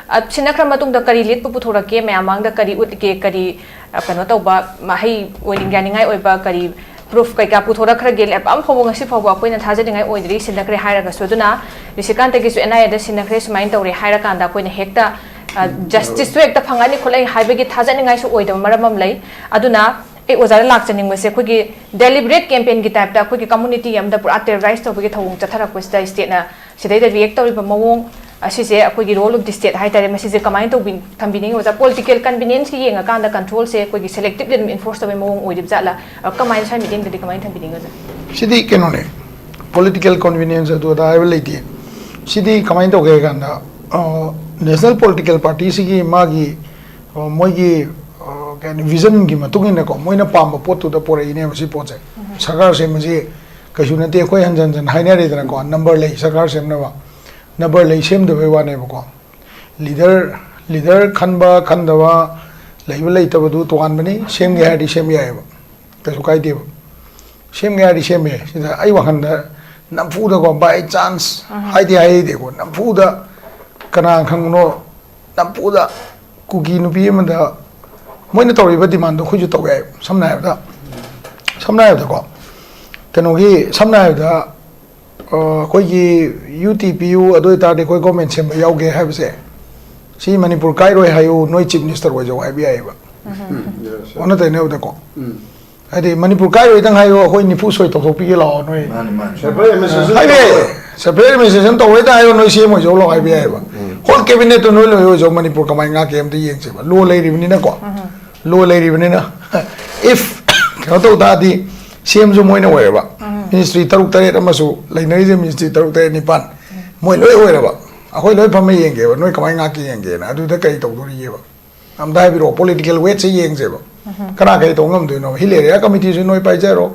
ꯑ, ꯁꯤꯟꯅꯈ꯭ꯔ ꯃꯇꯨꯡꯗ ꯀꯔꯤ ꯂꯤꯠꯄ ꯄꯨꯊꯣꯔꯛꯀꯦ, ꯃꯌꯥꯝ ꯃꯥꯡꯗ ꯀꯔꯤ ꯎꯠꯀꯦ, ꯀꯔꯤ, ꯑ, ꯀꯩꯅꯣ ꯇꯧꯕ, ꯃꯍꯩ ꯑꯣꯏꯅꯤꯡ ꯌꯥꯅꯤꯡꯉꯥꯏ ꯑꯣꯏꯕ ꯀꯔꯤ ꯄ꯭ꯔꯨꯐ ꯀꯩꯀꯥ ꯄꯨꯊꯣꯔꯛꯈ꯭ꯔꯒꯦ? ꯑꯝꯐꯥꯎꯕ ꯉꯁꯤ ꯐꯥꯎꯕ ꯑꯩꯈꯣꯏꯅ ꯊꯥꯖꯅꯤꯡꯉꯥꯏ ꯑꯣꯏꯗ꯭ꯔꯤ꯫ ꯁꯤꯟꯅꯈ꯭ꯔꯦ ꯍꯥꯏꯔꯒꯁꯨ꯫ ꯑꯗꯨꯅ ꯔꯤꯁꯤꯀꯥꯟꯇꯒꯤꯁꯨ ꯑꯦꯟ ꯑꯥꯏ ꯑꯦꯗ ꯁꯤꯟꯅꯈ꯭ꯔꯦ, ꯁꯨꯃꯥꯏꯅ ꯇꯧꯔꯦ ꯍꯥꯏꯔꯀꯥꯟꯗ ꯑꯩꯈꯣꯏꯅ ꯍꯦꯛꯇ, ꯑ, ꯖꯁꯇꯤꯁꯁꯨ ꯍꯦꯛꯇ ꯐꯪꯉꯅꯤ ꯈꯣꯠꯂꯅꯤ ꯍꯥꯏꯕꯒꯤ ꯊꯥꯖꯅꯤꯡꯉꯥꯏꯁꯨ ꯑꯣꯏꯗꯕ ꯃꯔꯝ ꯑꯃ ꯂꯩ꯫ ꯑꯗꯨꯅ ꯑꯩ ꯑꯣꯖꯥꯗ ꯂꯥꯛꯆꯅꯤꯡꯕꯁꯦ, ꯑꯩꯈꯣꯏꯒꯤ ꯗꯦꯂꯤꯕꯔꯦꯠ ꯀꯦꯝꯄꯦꯟꯒꯤ ꯇꯥꯏꯞꯇ ꯑꯩꯈꯣꯏꯒꯤ ꯀꯝꯃꯨꯅꯤꯇꯤ ꯑꯃꯗ ꯄꯨꯔꯥ ꯇꯦꯔꯣꯔꯥꯏꯁ ꯇꯧꯕꯒꯤ ꯊꯧꯑꯣꯡ ꯆꯠꯊꯔꯛꯄꯁꯤꯗ ꯁ꯭ꯇꯦꯠꯅ ꯁꯤꯗꯩꯗ ꯔꯤꯌꯦꯛ ꯇꯧꯔꯤꯕ ꯃꯑꯣꯡ ꯑꯁꯤꯁꯦ, ꯑꯩꯈꯣꯏꯒꯤ ꯔꯣꯜ ꯑꯣꯐ ꯗꯤ ꯁ꯭ꯇꯦꯠ ꯍꯥꯏꯇꯥꯔꯦ, ꯃꯁꯤꯁꯦ ꯀꯃꯥꯏꯅ ꯇꯧꯕꯤ-, ꯊꯝꯕꯤꯅꯤꯡꯉꯤ ꯑꯣꯖꯥ? ꯄꯣꯂꯤꯇꯤꯀꯦꯜ ꯀꯟꯚꯤꯅꯤꯌꯦꯟꯁꯀꯤ ꯌꯦꯡꯉꯀꯥꯟꯗ ꯀꯟꯇ꯭ꯔꯣꯜꯁꯦ ꯑꯩꯈꯣꯏꯒꯤ ꯁꯦꯂꯦꯛꯇꯤꯞꯂꯤ ꯑꯗꯨꯝ ꯏꯟꯐꯣꯔꯁ ꯇꯧꯕꯒꯤ ꯃꯑꯣꯡ ꯑꯣꯏꯔꯤꯕ ꯖꯥꯠꯂꯥ? ꯑ, ꯀꯃꯥꯏꯅ ꯁ꯭ꯋꯥꯏ ꯃꯤꯠꯌꯦꯡꯗꯗꯤ ꯀꯃꯥꯏꯅ ꯊꯝꯕꯤꯅꯤꯡꯉꯤ ꯑꯣꯖꯥ? ꯁꯤꯗꯤ ꯀꯩꯅꯣꯅꯦ, ꯄꯣꯂꯤꯇꯤꯀꯦꯜ ꯀꯟꯚꯤꯅꯤꯌꯦꯟꯁ ꯑꯗꯨ ꯑꯗꯥ ꯍꯥꯏꯕ ꯂꯩꯇꯦ꯫ ꯁꯤꯗꯤ ꯀꯃꯥꯏꯅ ꯇꯧꯒꯦ ꯍꯥꯏ ꯀꯥꯟꯗ, ꯑ, ꯅꯦꯁꯅꯦꯜ ꯄꯣꯂꯤꯇꯤꯀꯦꯜ ꯄꯥꯔꯇꯤꯁꯤꯒꯤ ꯃꯥꯒꯤ, ꯑ, ꯃꯣꯏꯒꯤ, ꯑ, ꯀꯩ ꯍꯥꯏꯅꯤ, ꯚꯤꯖꯟꯒꯤ ꯃꯇꯨꯡ ꯏꯟꯅꯀꯣ, ꯃꯣꯏꯅ ꯄꯥꯝꯕ ꯄꯣꯠꯇꯨꯗ ꯄꯣꯔꯛꯏꯅꯦꯕ ꯁꯤ ꯄꯣꯠꯁꯦ꯫ ꯁꯔꯀꯥꯔ ꯁꯦꯝꯕꯁꯤ ꯀꯩꯁꯨ ꯅꯠꯇꯦ, ꯑꯩꯈꯣꯏ ꯍꯟꯖꯟ ꯍꯟꯖꯟ ꯍꯥꯏꯅꯔꯦꯗꯅꯀꯣ, ꯅꯝꯕꯔ ꯂꯩ ꯁꯔꯀꯥꯔ ꯁꯦꯝꯅꯕ, ꯅꯝꯕꯔ ꯂꯩ ꯁꯦꯝꯗꯕꯩ ꯋꯥꯅꯦꯕꯀꯣ꯫ ꯂꯤꯗꯔ, ꯂꯤꯗꯔ ꯈꯟꯕ ꯈꯟꯗꯕ, ꯂꯩꯕ ꯂꯩꯇꯕꯗꯨ ꯇꯣꯉꯥꯟꯕꯅꯤ, ꯁꯦꯝꯒꯦ ꯍꯥꯏꯔꯗꯤ ꯁꯦꯝ ꯌꯥꯏꯑꯕ, ꯀꯩꯁꯨ ꯀꯥꯏꯗꯦꯕ꯫ ꯁꯦꯝꯒꯦ ꯍꯥꯏꯔꯗꯤ ꯁꯦꯝꯃꯦ꯫ ꯁꯤꯗ ꯑꯩ ꯋꯥꯈꯜꯗ ꯅꯝꯐꯨꯗꯀꯣ, ꯕꯥꯏ ꯆꯥꯟꯁ, ꯍꯥꯏꯗꯤ ꯍꯥꯏꯗꯦꯀꯣ, ꯅꯝꯐꯨꯗ ꯀꯅꯥ ꯈꯪꯕꯅꯣ, ꯅꯝꯐꯨꯗ ꯀꯨꯀꯤ ꯅꯨꯄꯤ ꯑꯃꯗ ꯃꯣꯏꯅ ꯇꯧꯔꯤꯕ ꯗꯤꯃꯥꯟꯗꯣ ꯑꯩꯈꯣꯏꯁꯨ ꯇꯧ ꯌꯥꯏ꯫ ꯁꯝꯅ ꯍꯥꯏꯔꯕꯗ, ꯁꯝꯅ ꯍꯥꯏꯔꯕꯗꯀꯣ, ꯀꯩꯅꯣꯒꯤ, ꯁꯝꯅ ꯍꯥꯏꯔꯕꯗ, ꯑ, ꯑꯩꯈꯣꯏꯒꯤ ꯌꯨ ꯇꯤ ꯄꯤ ꯌꯨ ꯑꯗꯨ ꯑꯣꯏꯇꯥꯔꯗꯤ ꯑꯩꯈꯣꯏ ꯒꯣꯔꯃꯦꯟ ꯁꯦꯝꯕ ꯌꯥꯎꯒꯦ ꯍꯥꯏꯕꯁꯦ, ꯁꯤ ꯃꯅꯤꯄꯨꯔ ꯀꯥꯏꯔꯣꯏ ꯍꯥꯏꯌꯨ, ꯅꯣꯏ ꯆꯤꯐ ꯃꯤꯅꯤꯁꯇꯔ ꯑꯣꯏꯖꯧ ꯍꯥꯏꯕ ꯌꯥꯏꯑꯕ꯫ ꯎꯝ, yes, sir. ꯑꯣꯟꯅ ꯇꯩꯅꯕꯗꯀꯣ꯫ ꯎꯝ꯫ ꯍꯥꯏꯗꯤ ꯃꯅꯤꯄꯨꯔ ꯀꯥꯏꯔꯣꯏꯗꯪ ꯍꯥꯏꯌꯣ, ꯑꯩꯈꯣꯏ ꯅꯤꯐꯨ ꯁꯣꯏ ꯇꯧꯊꯣꯛꯄꯤꯒꯦ ꯂꯥꯛꯑꯣ ꯅꯣꯏ꯫ ꯃꯥꯅꯤ, ꯃꯥꯅꯤ꯫ Separate administration ꯍꯥꯏꯕ ꯌꯥꯏ꯫ ꯇꯧꯔꯣꯏ꯫ Separate administration ꯇꯧꯔꯣꯏꯗ ꯍꯥꯏꯌꯣ, ꯅꯣꯏ ꯁꯤ ꯑꯦꯝ ꯑꯣꯏꯖꯧ ꯂꯥꯛꯑꯣ ꯍꯥꯏꯕ ꯌꯥꯏꯑꯕ꯫ ꯎꯝ꯫ Whole cabinet ꯇꯨ ꯅꯣꯏ ꯂꯣꯏ ꯑꯣꯏꯖꯧ, ꯃꯅꯤꯄꯨꯔ ꯀꯃꯥꯏꯅ ꯉꯥꯛꯀꯦ ꯑꯝꯇ ꯌꯦꯡꯁꯦꯕ꯫ Law ꯂꯩꯔꯤꯕꯅꯤꯅꯀꯣ꯫ Law ꯂꯩꯔꯤꯕꯅꯤꯅ, if ꯀꯩꯅꯣ ꯇꯧ ꯇꯥꯔꯗꯤ ꯁꯤ ꯑꯦꯝꯁꯨ ꯃꯣꯏꯅ ꯑꯣꯏꯔꯕ꯫ ꯎꯝ꯫ Ministry ꯇꯔꯨꯛ ꯇꯔꯦꯠ ꯑꯃꯁꯨ ꯂꯩꯅꯔꯤꯁꯦ, ministry ꯇꯔꯨꯛ ꯇꯔꯦꯠ ꯅꯤꯄꯥꯟ ꯃꯣꯏ ꯂꯣꯏ ꯑꯣꯏꯔꯕ꯫ ꯑꯩꯈꯣꯏ ꯂꯣꯏ ꯐꯝꯃ ꯌꯦꯡꯒꯦꯕ, ꯅꯣꯏ ꯀꯃꯥꯏꯅ ꯉꯥꯛꯀꯦ ꯌꯦꯡꯒꯦꯅ꯫ ꯑꯗꯨꯗ ꯀꯔꯤ ꯇꯧꯗꯣꯔꯤꯒꯦꯕ? ꯑꯝꯇ ꯍꯥꯏꯕꯤꯔꯛꯑꯣ, ꯄꯣꯂꯤꯇꯤꯀꯦꯜ ꯋꯦꯠꯁꯦ ꯌꯦꯡꯁꯦꯕ꯫ ꯀꯅꯥ ꯀꯔꯤ ꯇꯧꯕ ꯉꯝꯗꯣꯏꯅꯣ? ꯍꯤꯜ ꯑꯦꯔꯤꯌꯥ ꯀꯃꯤꯇꯤꯁꯨ ꯅꯣꯏ ꯄꯥꯏꯖꯔꯣ,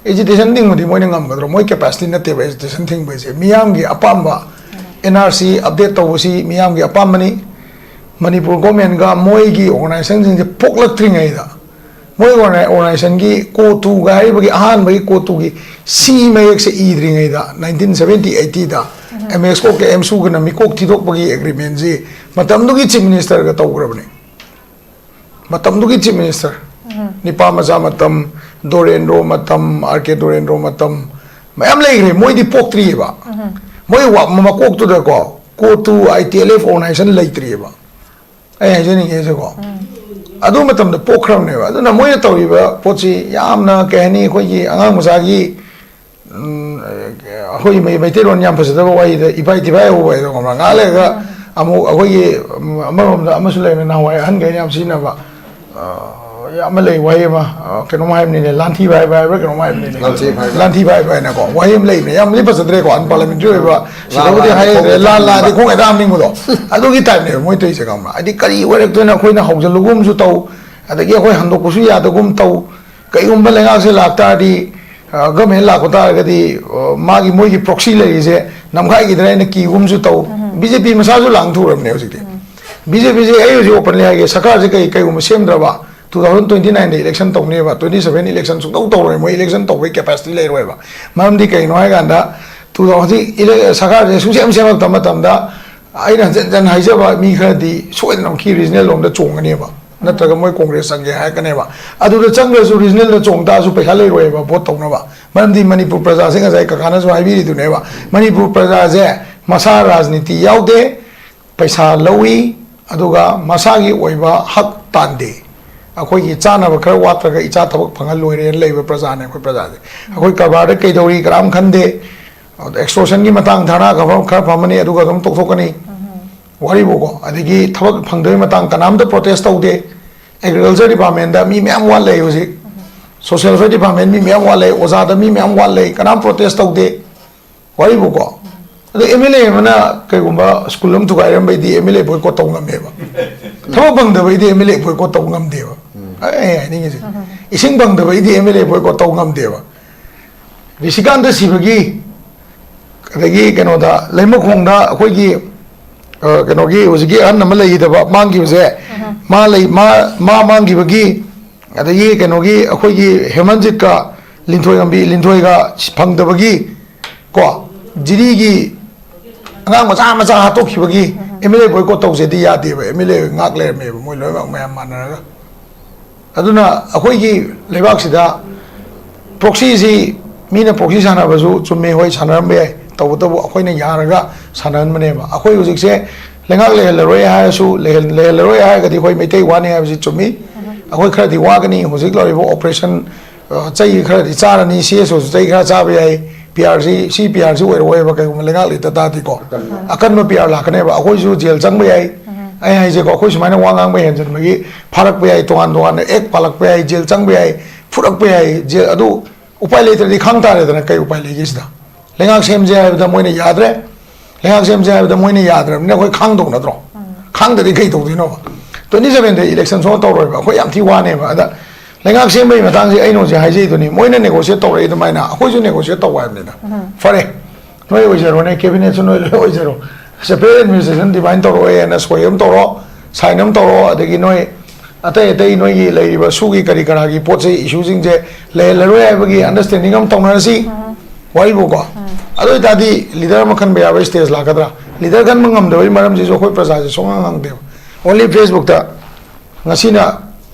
ꯑꯦꯖꯤꯇꯦꯁꯟ ꯊꯤꯡꯕꯗꯤ ꯃꯣꯏꯅ ꯉꯝꯒꯗ꯭ꯔꯣ? ꯃꯣꯏ ꯀꯦꯄꯥꯁꯤꯇꯤ ꯅꯠꯇꯦꯕ ꯑꯦꯖꯤꯇꯦꯁꯟ ꯊꯤꯡꯕ ꯍꯥꯏꯁꯦ꯫ ꯃꯤꯌꯥꯝꯒꯤ ꯑꯄꯥꯝꯕ, ꯑꯦꯟ ꯑꯥꯔ ꯁꯤ ꯑꯞꯗꯦꯠ ꯇꯧꯕꯁꯤ ꯃꯤꯌꯥꯝꯒꯤ ꯑꯄꯥꯝꯕꯅꯤ꯫ ꯃꯅꯤꯄꯨꯔ ꯒꯣꯔꯃꯦꯟꯒ ꯃꯣꯏꯒꯤ ꯑꯣꯔꯒꯅꯥꯏꯖꯦꯁꯟꯁꯤꯡꯁꯦ ꯄꯣꯛꯂꯛꯇ꯭ꯔꯤꯉꯩꯗ, ꯃꯣꯏ ꯑꯣꯔꯒꯅꯥꯏ-, ꯑꯣꯔꯒꯅꯥꯏꯖꯦꯁꯟꯒꯤ ꯀꯣꯇꯨꯒ ꯍꯥꯏꯔꯤꯕꯒꯤ ꯑꯍꯥꯟꯕꯒꯤ ꯀꯣꯇꯨꯒꯤ ꯁꯤ ꯃꯌꯦꯛꯁꯦ ꯏꯗ꯭ꯔꯤꯉꯩꯗ, ꯅꯥꯏꯟꯇꯤꯟ ꯁꯚꯦꯟꯇꯤ ꯑꯩꯠꯇꯤꯗ ꯑꯦꯝ ꯑꯦꯁ ꯀꯣꯛꯀ ꯑꯦꯝ ꯁꯨꯒꯅ ꯃꯤꯀꯣꯛ ꯊꯤꯗꯣꯛꯄꯒꯤ ꯑꯦꯒ꯭ꯔꯤꯃꯦꯟꯁꯤ ꯃꯇꯝꯗꯨꯒꯤ ꯆꯤꯐ ꯃꯤꯅꯤꯁꯇꯔꯒ ꯇꯧꯈ꯭ꯔꯕꯅꯤ꯫ ꯃꯇꯝꯗꯨꯒꯤ ꯆꯤꯐ ꯃꯤꯅꯤꯁꯇꯔ, ꯅꯤꯄꯥ ꯃꯆꯥ ꯃꯇꯝ, ꯗꯣꯔꯦꯟꯗ꯭ꯔꯣ ꯃꯇꯝ, ꯑꯥꯔ ꯀꯦ ꯗꯣꯔꯦꯟꯗ꯭ꯔꯣ ꯃꯇꯝ, ꯃꯌꯥꯝ ꯂꯩꯈ꯭ꯔꯦ꯫ ꯃꯣꯏꯗꯤ ꯄꯣꯛꯇ꯭ꯔꯤꯑꯕ꯫ ꯃꯣꯏ ꯋꯥ-, ꯃꯀꯣꯛꯇꯨꯗꯀꯣ ꯀꯣꯇꯨ, ꯑꯥꯏ ꯇꯤ ꯑꯦꯜ ꯑꯦꯐ ꯑꯣꯔꯒꯅꯥꯏꯖꯦꯁꯟ ꯂꯩꯇ꯭ꯔꯤꯑꯕ꯫ ꯑꯩ ꯍꯥꯏꯖꯅꯤꯡꯉꯤꯁꯦꯀꯣ, ꯑꯗꯨ ꯃꯇꯝꯗ ꯄꯣꯛꯈ꯭ꯔꯕꯅꯦꯕ꯫ ꯑꯗꯨꯅ ꯃꯣꯏꯅ ꯇꯧꯔꯤꯕ ꯄꯣꯠꯁꯤ ꯌꯥꯝꯅ, ꯀꯩ ꯍꯥꯏꯅꯤ, ꯑꯩꯈꯣꯏꯒꯤ ꯑꯉꯥꯡ ꯃꯆꯥꯒꯤ, ꯎꯝ, ꯑꯩꯈꯣꯏ ꯃꯩ-, ꯃꯩꯇꯩꯂꯣꯟ ꯌꯥꯝ ꯐꯖꯗꯕ ꯋꯥꯍꯩꯗ ꯏꯚꯥꯏ ꯊꯤꯚꯥꯏ ꯍꯧꯕ ꯍꯥꯏꯗꯣ ꯈꯪꯕ꯭ꯔꯥ? ꯉꯥꯏꯍꯥꯛ ꯂꯩꯔꯒ ꯑꯃꯨꯛ ꯑꯩꯈꯣꯏꯒꯤ, ꯎꯝ, ꯑꯃꯔꯣꯝꯗ ꯑꯃꯁꯨ ꯂꯩꯔꯝꯃꯦ, ꯅꯍꯥꯟꯋꯥꯏ ꯑꯍꯟꯈꯩꯅ ꯌꯥꯝ ꯁꯤꯖꯤꯟꯅꯕ, ꯑ, ꯑꯃ ꯂꯩ, ꯋꯥꯍꯩ ꯑꯃ, ꯑ, ꯀꯩꯅꯣꯝ ꯍꯥꯏꯕꯅꯤꯅꯦ, ꯂꯥꯟꯊꯤ ꯚꯥꯏ ꯚꯥꯏ ꯍꯥꯏꯕ꯭ꯔꯥ ꯀꯩꯅꯣꯝ ꯍꯥꯏꯕꯅꯤꯅꯦ꯫ ꯂꯥꯟꯊꯤ ꯚꯥꯏ ꯚꯥꯏ꯫ ꯂꯥꯟꯊꯤ ꯚꯥꯏ ꯚꯥꯏꯅꯀꯣ ꯋꯥꯍꯩ ꯑꯃ ꯂꯩꯕꯅꯦ, ꯌꯥꯝꯗꯤ ꯐꯖꯗ꯭ꯔꯦꯀꯣ, ꯑꯟꯄꯥꯔꯂꯤꯌꯥꯃꯦꯟꯇꯔꯤ ꯑꯣꯏꯕ꯫ ꯁꯤꯗꯕꯨꯗꯤ ꯂꯥꯟ ꯍꯥꯏꯔꯗ꯭ꯔꯦ, ꯂꯥꯟ ꯂꯥꯟꯗꯤ ꯈꯣꯡ ꯍꯦꯛꯇ ꯍꯥꯝꯅꯤꯡꯕꯗꯣ꯫ ꯑꯗꯨꯒꯤ ꯇꯥꯏꯞꯅꯦꯕ ꯃꯣꯏ ꯇꯧꯔꯤꯁꯦ, ꯈꯪꯕ꯭ꯔꯥ? ꯍꯥꯏꯗꯤ ꯀꯔꯤ ꯑꯣꯏꯔꯛꯇꯣꯏꯅꯣ, ꯑꯩꯈꯣꯏꯅ ꯍꯧꯖꯤꯜꯂꯨꯒꯨꯝꯁꯨ ꯇꯧ, ꯑꯗꯒꯤ ꯑꯩꯈꯣꯏ ꯍꯟꯗꯣꯛꯄꯁꯨ ꯌꯥꯗꯒꯨꯝ ꯇꯧ꯫ ꯀꯩꯒꯨꯝꯕ ꯂꯩꯉꯥꯛꯁꯦ ꯂꯥꯛꯇꯥꯔꯗꯤ, ꯑ, ꯒꯃꯦꯟ ꯂꯥꯛꯄ ꯇꯥꯔꯒꯗꯤ, ꯑ, ꯃꯥꯒꯤ, ꯃꯣꯏꯒꯤ ꯄ꯭ꯔꯣꯛꯁꯤ ꯂꯩꯔꯤꯁꯦ ꯅꯝꯈꯥꯏꯈꯤꯗ꯭ꯔꯥ ꯍꯥꯏꯅ ꯀꯤꯒꯨꯝꯁꯨ ꯇꯧ꯫ ꯎꯝ꯫ ꯕꯤ ꯖꯦ ꯄꯤ ꯃꯁꯥꯁꯨ ꯂꯥꯡꯊꯣꯛꯎꯔꯕꯅꯦ ꯍꯧꯖꯤꯛꯇꯤ꯫ ꯎꯝ꯫ ꯕꯤ ꯖꯦ ꯄꯤꯁꯦ ꯑꯩ ꯍꯧꯖꯤꯛ ꯑꯣꯄꯟꯂꯤ ꯍꯥꯏꯒꯦ, ꯁꯔꯀꯥꯔꯁꯦ ꯀꯩ-, ꯀꯩꯒꯨꯝꯕ ꯁꯦꯝꯗ꯭ꯔꯕ, ꯇꯨ ꯊꯥꯎꯖꯟ ꯇ꯭ꯋꯦꯟꯇꯤ ꯅꯥꯏꯟꯗ ꯏꯂꯦꯛꯁꯟ ꯇꯧꯅꯦꯕ, ꯇ꯭ꯋꯦꯟꯇꯤ ꯁꯚꯦꯟ ꯏꯂꯦꯛꯁꯟ ꯁꯨꯡꯇꯧ ꯇꯧꯔꯣꯏ, ꯃꯣꯏ ꯏꯂꯦꯛꯁꯟ ꯇꯧꯕꯒꯤ ꯀꯦꯄꯥꯁꯤꯇꯤ ꯂꯩꯔꯣꯏꯕ꯫ ꯃꯔꯝꯗꯤ ꯀꯩꯅꯣ ꯍꯥꯏꯀꯥꯟꯗ, ꯇꯨ ꯊꯥꯎꯖꯟ ꯍꯧꯖꯤꯛ ꯏꯂꯦ-, ꯁꯔꯀꯥꯔꯁꯦ ꯁꯨꯡꯁꯦꯝ ꯁꯦꯝꯂꯛꯇꯕ ꯃꯇꯝꯗ, ꯑꯩꯅ ꯍꯟꯖꯟ ꯍꯟꯖꯟ ꯍꯥꯏꯖꯕ ꯃꯤ ꯈꯔꯗꯤ ꯁꯣꯏꯗꯅꯃꯛꯀꯤ ꯔꯤꯖꯅꯦꯜ ꯂꯣꯝꯗ ꯆꯣꯡꯒꯅꯦꯕ, ꯅꯠꯇ꯭ꯔꯒ ꯃꯣꯏ ꯀꯣꯡꯒ꯭ꯔꯦꯁ ꯆꯪꯒꯦ ꯍꯥꯏꯔꯛꯀꯅꯦꯕ꯫ ꯑꯗꯨꯗ ꯆꯪꯈ꯭ꯔꯁꯨ ꯔꯤꯖꯅꯦꯜꯗ ꯆꯣꯡ ꯇꯥꯔꯁꯨ ꯄꯩꯁꯥ ꯂꯩꯔꯣꯏꯕ ꯚꯣꯠ ꯇꯧꯅꯕ꯫ ꯃꯔꯝꯗꯤ ꯃꯅꯤꯄꯨꯔ ꯄ꯭ꯔꯖꯥꯁꯦ, ꯉꯁꯥꯏ ꯀꯀꯥꯅꯁꯨ ꯍꯥꯏꯕꯤꯔꯤꯗꯨꯅꯦꯕ, ꯃꯅꯤꯄꯨꯔ ꯄ꯭ꯔꯖꯥꯁꯦ ꯃꯁꯥ ꯔꯥꯖꯅꯤꯇꯤ ꯌꯥꯎꯗꯦ, ꯄꯩꯁꯥ ꯂꯧꯏ, ꯑꯗꯨꯒ ꯃꯁꯥꯒꯤ ꯑꯣꯏꯕ ꯍꯛ ꯇꯥꯟꯗꯦ꯫ ꯑꯩꯈꯣꯏꯒꯤ ꯆꯥꯅꯕ ꯈꯔ ꯋꯥꯠꯇ꯭ꯔꯒ ꯏꯆꯥ ꯊꯕꯛ ꯐꯪꯍꯜ ꯂꯣꯏꯔꯦꯅ ꯂꯩꯕ ꯄ꯭ꯔꯖꯥꯅꯦ ꯑꯩꯈꯣꯏ ꯄ꯭ꯔꯖꯥꯁꯦ꯫ ꯑꯩꯈꯣꯏ ꯀꯔꯕꯥꯔꯗ ꯀꯩꯗꯧꯔꯤ ꯀꯅꯥꯝ ꯈꯟꯗꯦ꯫ ꯑꯗ ꯑꯦꯛꯁꯇꯣꯔꯁꯟꯒꯤ ꯃꯇꯥꯡ ꯙꯔꯅꯥ ꯈꯔ ꯐ-, ꯈꯔ ꯐꯝꯃꯅꯤ, ꯑꯗꯨꯒ ꯑꯗꯨꯝ ꯇꯣꯛꯊꯣꯛꯀꯅꯤ꯫ ꯋꯥꯔꯤꯕꯨꯀꯣ, ꯑꯗꯒꯤ ꯊꯕꯛ ꯐꯪꯗꯕꯒꯤ ꯃꯇꯥꯡ ꯀꯅꯥꯝꯇ ꯄ꯭ꯔꯣꯇꯦꯁ ꯇꯧꯗꯦ꯫ ꯑꯦꯒ꯭ꯔꯤꯀꯜꯆꯔ ꯗꯤꯄꯥꯔꯠꯃꯦꯟꯗ ꯃꯤ ꯃꯌꯥꯝ ꯋꯥꯠꯂꯦ ꯍꯧꯖꯤꯛ꯫ ꯁꯣꯁꯤꯌꯦꯜ ꯋꯦꯜꯐꯤꯌꯔ ꯗꯤꯄꯥꯔꯠꯃꯦꯟ ꯃꯤ ꯃꯌꯥꯝ ꯋꯥꯠꯂꯦ, ꯑꯣꯖꯥꯗ ꯃꯤ ꯃꯌꯥꯝ ꯋꯥꯠꯂꯦ, ꯀꯅꯥꯝ ꯄ꯭ꯔꯣꯇꯦꯁ ꯇꯧꯗꯦ꯫ ꯋꯥꯔꯤꯕꯨꯀꯣ, ꯑꯗꯣ ꯑꯦꯝ ꯑꯦꯜ ꯑꯦ ꯑꯃꯅ ꯀꯩꯒꯨꯝꯕ ꯁ꯭ꯀꯨꯜ ꯑꯃ ꯊꯨꯒꯥꯏꯔꯝꯕꯩꯗꯤ ꯑꯦꯝ ꯑꯦꯜ ꯑꯦ ꯕꯣꯏꯀꯣꯠ ꯇꯧ ꯉꯝꯃꯦꯕ꯫ ꯊꯕꯛ ꯐꯪꯗꯕꯩꯗꯤ ꯑꯦꯝ ꯑꯦꯜ ꯑꯦ ꯕꯣꯏꯀꯣꯠ ꯇꯧ ꯉꯝꯗꯦꯕ꯫ ꯑꯩ ꯍꯥꯏꯅꯤꯡꯉꯤꯁꯦ, ꯏꯁꯤꯡ ꯐꯪꯗꯕꯩꯗꯤ ꯑꯦꯝ ꯑꯦꯜ ꯑꯦ ꯕꯣꯏꯀꯣꯠ ꯇꯧ ꯉꯝꯗꯦꯕ꯫ ꯔꯤꯁꯤꯀꯥꯟꯇ ꯁꯤꯕꯒꯤ, ꯑꯗꯒꯤ ꯀꯩꯅꯣꯗ, ꯂꯩꯃꯈꯣꯡꯗ ꯑꯩꯈꯣꯏꯒꯤ, ꯑ, ꯀꯩꯅꯣꯒꯤ ꯍꯧꯖꯤꯛꯀꯤ ꯑꯍꯟ ꯑꯃ ꯂꯩꯈꯤꯗꯕ ꯃꯥꯡꯈꯤꯕꯁꯦ, ꯃꯥ ꯂꯩ, ꯃꯥ, ꯃꯥ ꯃꯥꯡꯈꯤꯕꯒꯤ, ꯑꯗꯒꯤ ꯀꯩꯅꯣꯒꯤ ꯑꯩꯈꯣꯏꯒꯤ ꯍꯦꯃꯟꯖꯤꯠꯀ ꯂꯤꯟꯊꯣꯏ ꯉꯝꯕꯤ, ꯂꯤꯟꯊꯣꯏꯒ ꯐꯪꯗꯕꯒꯤ, ꯀꯣ, ꯖꯤꯔꯤꯒꯤ ꯑꯉꯥꯡ ꯃꯆꯥ ꯃꯆꯥ ꯍꯥꯠꯇꯣꯛꯈꯤꯕꯒꯤ ꯑꯦꯝ ꯑꯦꯜ ꯑꯦ ꯕꯣꯏꯀꯣꯠ ꯇꯧꯁꯦꯗꯤ ꯌꯥꯗꯦꯕ꯫ ꯑꯦꯝ ꯑꯦꯜ ꯑꯦ ꯉꯥꯛ ꯂꯩꯔꯝꯃꯦꯕ, ꯃꯣꯏ ꯂꯣꯏꯅꯃꯛ ꯃꯌꯥꯝ ꯃꯥꯟꯅꯔꯒ꯫ ꯑꯗꯨꯅ ꯑꯩꯈꯣꯏꯒꯤ ꯂꯩꯕꯥꯛꯁꯤꯗ ꯄ꯭ꯔꯣꯛꯁꯤꯁꯤ, ꯃꯤꯅ ꯄ꯭ꯔꯣꯛꯁꯤ ꯁꯥꯟꯅꯕꯁꯨ ꯆꯨꯝꯃꯦ, ꯍꯣꯏ, ꯁꯥꯟꯅꯔꯝꯕ ꯌꯥꯏ꯫ ꯇꯧꯕꯇꯕꯨ ꯑꯩꯈꯣꯏꯅ ꯌꯥꯔꯒ ꯁꯥꯟꯅꯍꯟꯕꯅꯦꯕ꯫ ꯑꯩꯈꯣꯏ ꯍꯧꯖꯤꯛꯁꯦ ꯂꯩꯉꯥꯛ ꯂꯩꯍꯜꯂꯔꯣꯏ ꯍꯥꯏꯔꯁꯨ, ꯂꯩꯍꯜ-, ꯂꯩꯍꯜꯂꯔꯣꯏ ꯍꯥꯏꯔꯒꯗꯤ ꯑꯩꯈꯣꯏ ꯃꯩꯇꯩ ꯋꯥꯅꯤ ꯍꯥꯏꯕꯁꯤ ꯆꯨꯝꯃꯤ꯫ ꯑꯩꯈꯣꯏ ꯈꯔꯗꯤ ꯋꯥꯒꯅꯤ꯫ ꯍꯧꯖꯤꯛ ꯂꯧꯔꯤꯕ ꯑꯣꯄꯔꯦꯁꯟ, ꯑ, ꯆꯩ ꯈꯔꯗꯤ ꯆꯥꯔꯅꯤ, ꯁꯤ ꯑꯦꯁ ꯑꯣꯁꯨ ꯆꯩ ꯈꯔ ꯆꯥꯕ ꯌꯥꯏ, ꯄꯤ ꯑꯥꯔ ꯁꯤ, ꯁꯤ ꯄꯤ ꯑꯥꯔ ꯁꯤ ꯑꯣꯏꯔꯛꯑꯣꯏꯕ ꯀꯩꯒꯨꯝꯕ ꯂꯩꯉꯥꯛ ꯂꯩꯇ ꯇꯥꯔꯗꯤꯀꯣ꯫ ꯑꯀꯟꯕ ꯄꯤ ꯑꯥꯔ ꯂꯥꯛꯀꯅꯦꯕ꯫ ꯑꯩꯈꯣꯏꯁꯨ ꯖꯦꯜ ꯆꯪꯕ ꯌꯥꯏ꯫ ꯑꯩ ꯍꯥꯏꯁꯦꯀꯣ, ꯑꯩꯈꯣꯏ ꯁꯨꯃꯥꯏꯅ ꯋꯥ ꯉꯥꯡꯕ ꯍꯦꯟꯖꯟꯕꯒꯤ ꯐꯥꯔꯛꯄ ꯌꯥꯏ, ꯇꯣꯉꯥꯟ ꯇꯣꯉꯥꯟꯅ ꯑꯦꯛ ꯄꯥꯜꯂꯛꯄ ꯌꯥꯏ, ꯖꯦꯜ ꯆꯪꯕ ꯌꯥꯏ, ꯐꯨꯔꯛꯄ ꯌꯥꯏ, ꯖꯦꯜ, ꯑꯗꯨ ꯎꯄꯥꯏ ꯂꯩꯇ꯭ꯔꯗꯤ ꯈꯥꯡ ꯇꯥꯔꯦꯗꯅ꯫ ꯀꯩ ꯎꯄꯥꯏ ꯂꯩꯒꯦ ꯁꯤꯗ? ꯂꯩꯉꯥꯛ ꯁꯦꯝꯁꯦ ꯍꯥꯏꯕꯗ ꯃꯣꯏꯅ ꯌꯥꯗ꯭ꯔꯦ, ꯂꯩꯉꯥꯛ ꯁꯦꯝꯁꯦ ꯍꯥꯏꯕꯗ ꯃꯣꯏꯅ ꯌꯥꯗ꯭ꯔꯕꯅꯤꯅ ꯑꯩꯈꯣꯏ ꯈꯥꯡꯗꯧ ꯅꯠꯇ꯭ꯔꯣ? ꯈꯥꯡꯗꯗꯤ ꯀꯩ ꯇꯧꯗꯣꯏꯅꯣꯕ? ꯇ꯭ꯋꯦꯟꯇꯤ ꯁꯚꯦꯟꯗ ꯏꯂꯦꯛꯁꯟ ꯁꯨꯡꯇꯧ ꯇꯧꯔꯣꯏꯕ꯫ ꯑꯩꯈꯣꯏ ꯌꯥꯝ ꯊꯤ ꯋꯥꯅꯦꯕ꯫ ꯑꯗ ꯂꯩꯉꯥꯛ ꯁꯦꯝꯕꯒꯤ ꯃꯇꯥꯡꯁꯦ ꯑꯩꯅ ꯍꯧꯖꯤꯛ ꯍꯥꯏꯖꯩꯗꯨꯅꯤ, ꯃꯣꯏꯅ ꯅꯦꯒꯣꯁꯤꯌꯦꯠ ꯇꯧꯔꯛꯏ ꯑꯗꯨꯃꯥꯏꯅ ꯑꯩꯈꯣꯏꯁꯨ ꯅꯦꯒꯣꯁꯤꯌꯦꯠ ꯇꯧ ꯍꯥꯏꯕꯅꯤꯗ꯫ ꯐꯔꯦ, ꯅꯣꯏ ꯑꯣꯏꯖꯔꯣꯅꯦ, ꯀꯦꯕꯤꯅꯦꯠꯁꯨ ꯅꯣꯏ ꯂꯣꯏ ꯑꯣꯏꯖꯔꯣ, ꯁꯦꯄꯔꯦꯠ ꯑꯦꯗꯃꯤꯅꯤꯁꯇ꯭ꯔꯦꯁꯟ ꯗꯤꯐꯥꯏꯟ ꯇꯧꯔꯛꯑꯣ ꯍꯥꯏꯅ ꯁꯣꯏ ꯑꯃ ꯇꯧꯔꯣ, ꯁꯥꯏꯟ ꯑꯃ ꯇꯧꯔꯣ, ꯑꯗꯒꯤ ꯅꯣꯏ ꯑꯇꯩ ꯑꯇꯩ ꯅꯣꯏꯒꯤ ꯂꯩꯔꯤꯕ ꯁꯨꯒꯤ ꯀꯔꯤ ꯀꯔꯥꯒꯤ ꯄꯣꯠ ꯆꯩ ꯏꯁꯨꯁꯤꯡꯁꯦ ꯂꯩꯍꯜꯂꯔꯣꯏ ꯍꯥꯏꯕꯒꯤ ꯑꯟꯗꯔꯁꯇꯦꯟꯗꯤꯡ ꯑꯃ ꯇꯧꯅꯔꯁꯤ꯫ ꯋꯥꯔꯤꯕꯨꯀꯣ꯫ ꯑꯗꯨ ꯑꯣꯏꯇꯥꯔꯗꯤ ꯂꯤꯗꯔ ꯑꯃ ꯈꯟꯕ ꯌꯥꯕ ꯁ꯭ꯇꯦꯖ ꯂꯥꯛꯀꯗ꯭ꯔꯥ? ꯂꯤꯗꯔ ꯈꯟꯕ ꯉꯝꯗꯕꯒꯤ ꯃꯔꯝꯁꯤꯁꯨ ꯑꯩꯈꯣꯏ ꯄ꯭ꯔꯖꯥꯁꯦ ꯁꯨꯡꯍꯪ ꯍꯪꯗꯦꯕ꯫ ꯑꯣꯟꯂꯤ ꯐꯦꯁꯕꯨꯛꯇ ꯉꯁꯤꯅ,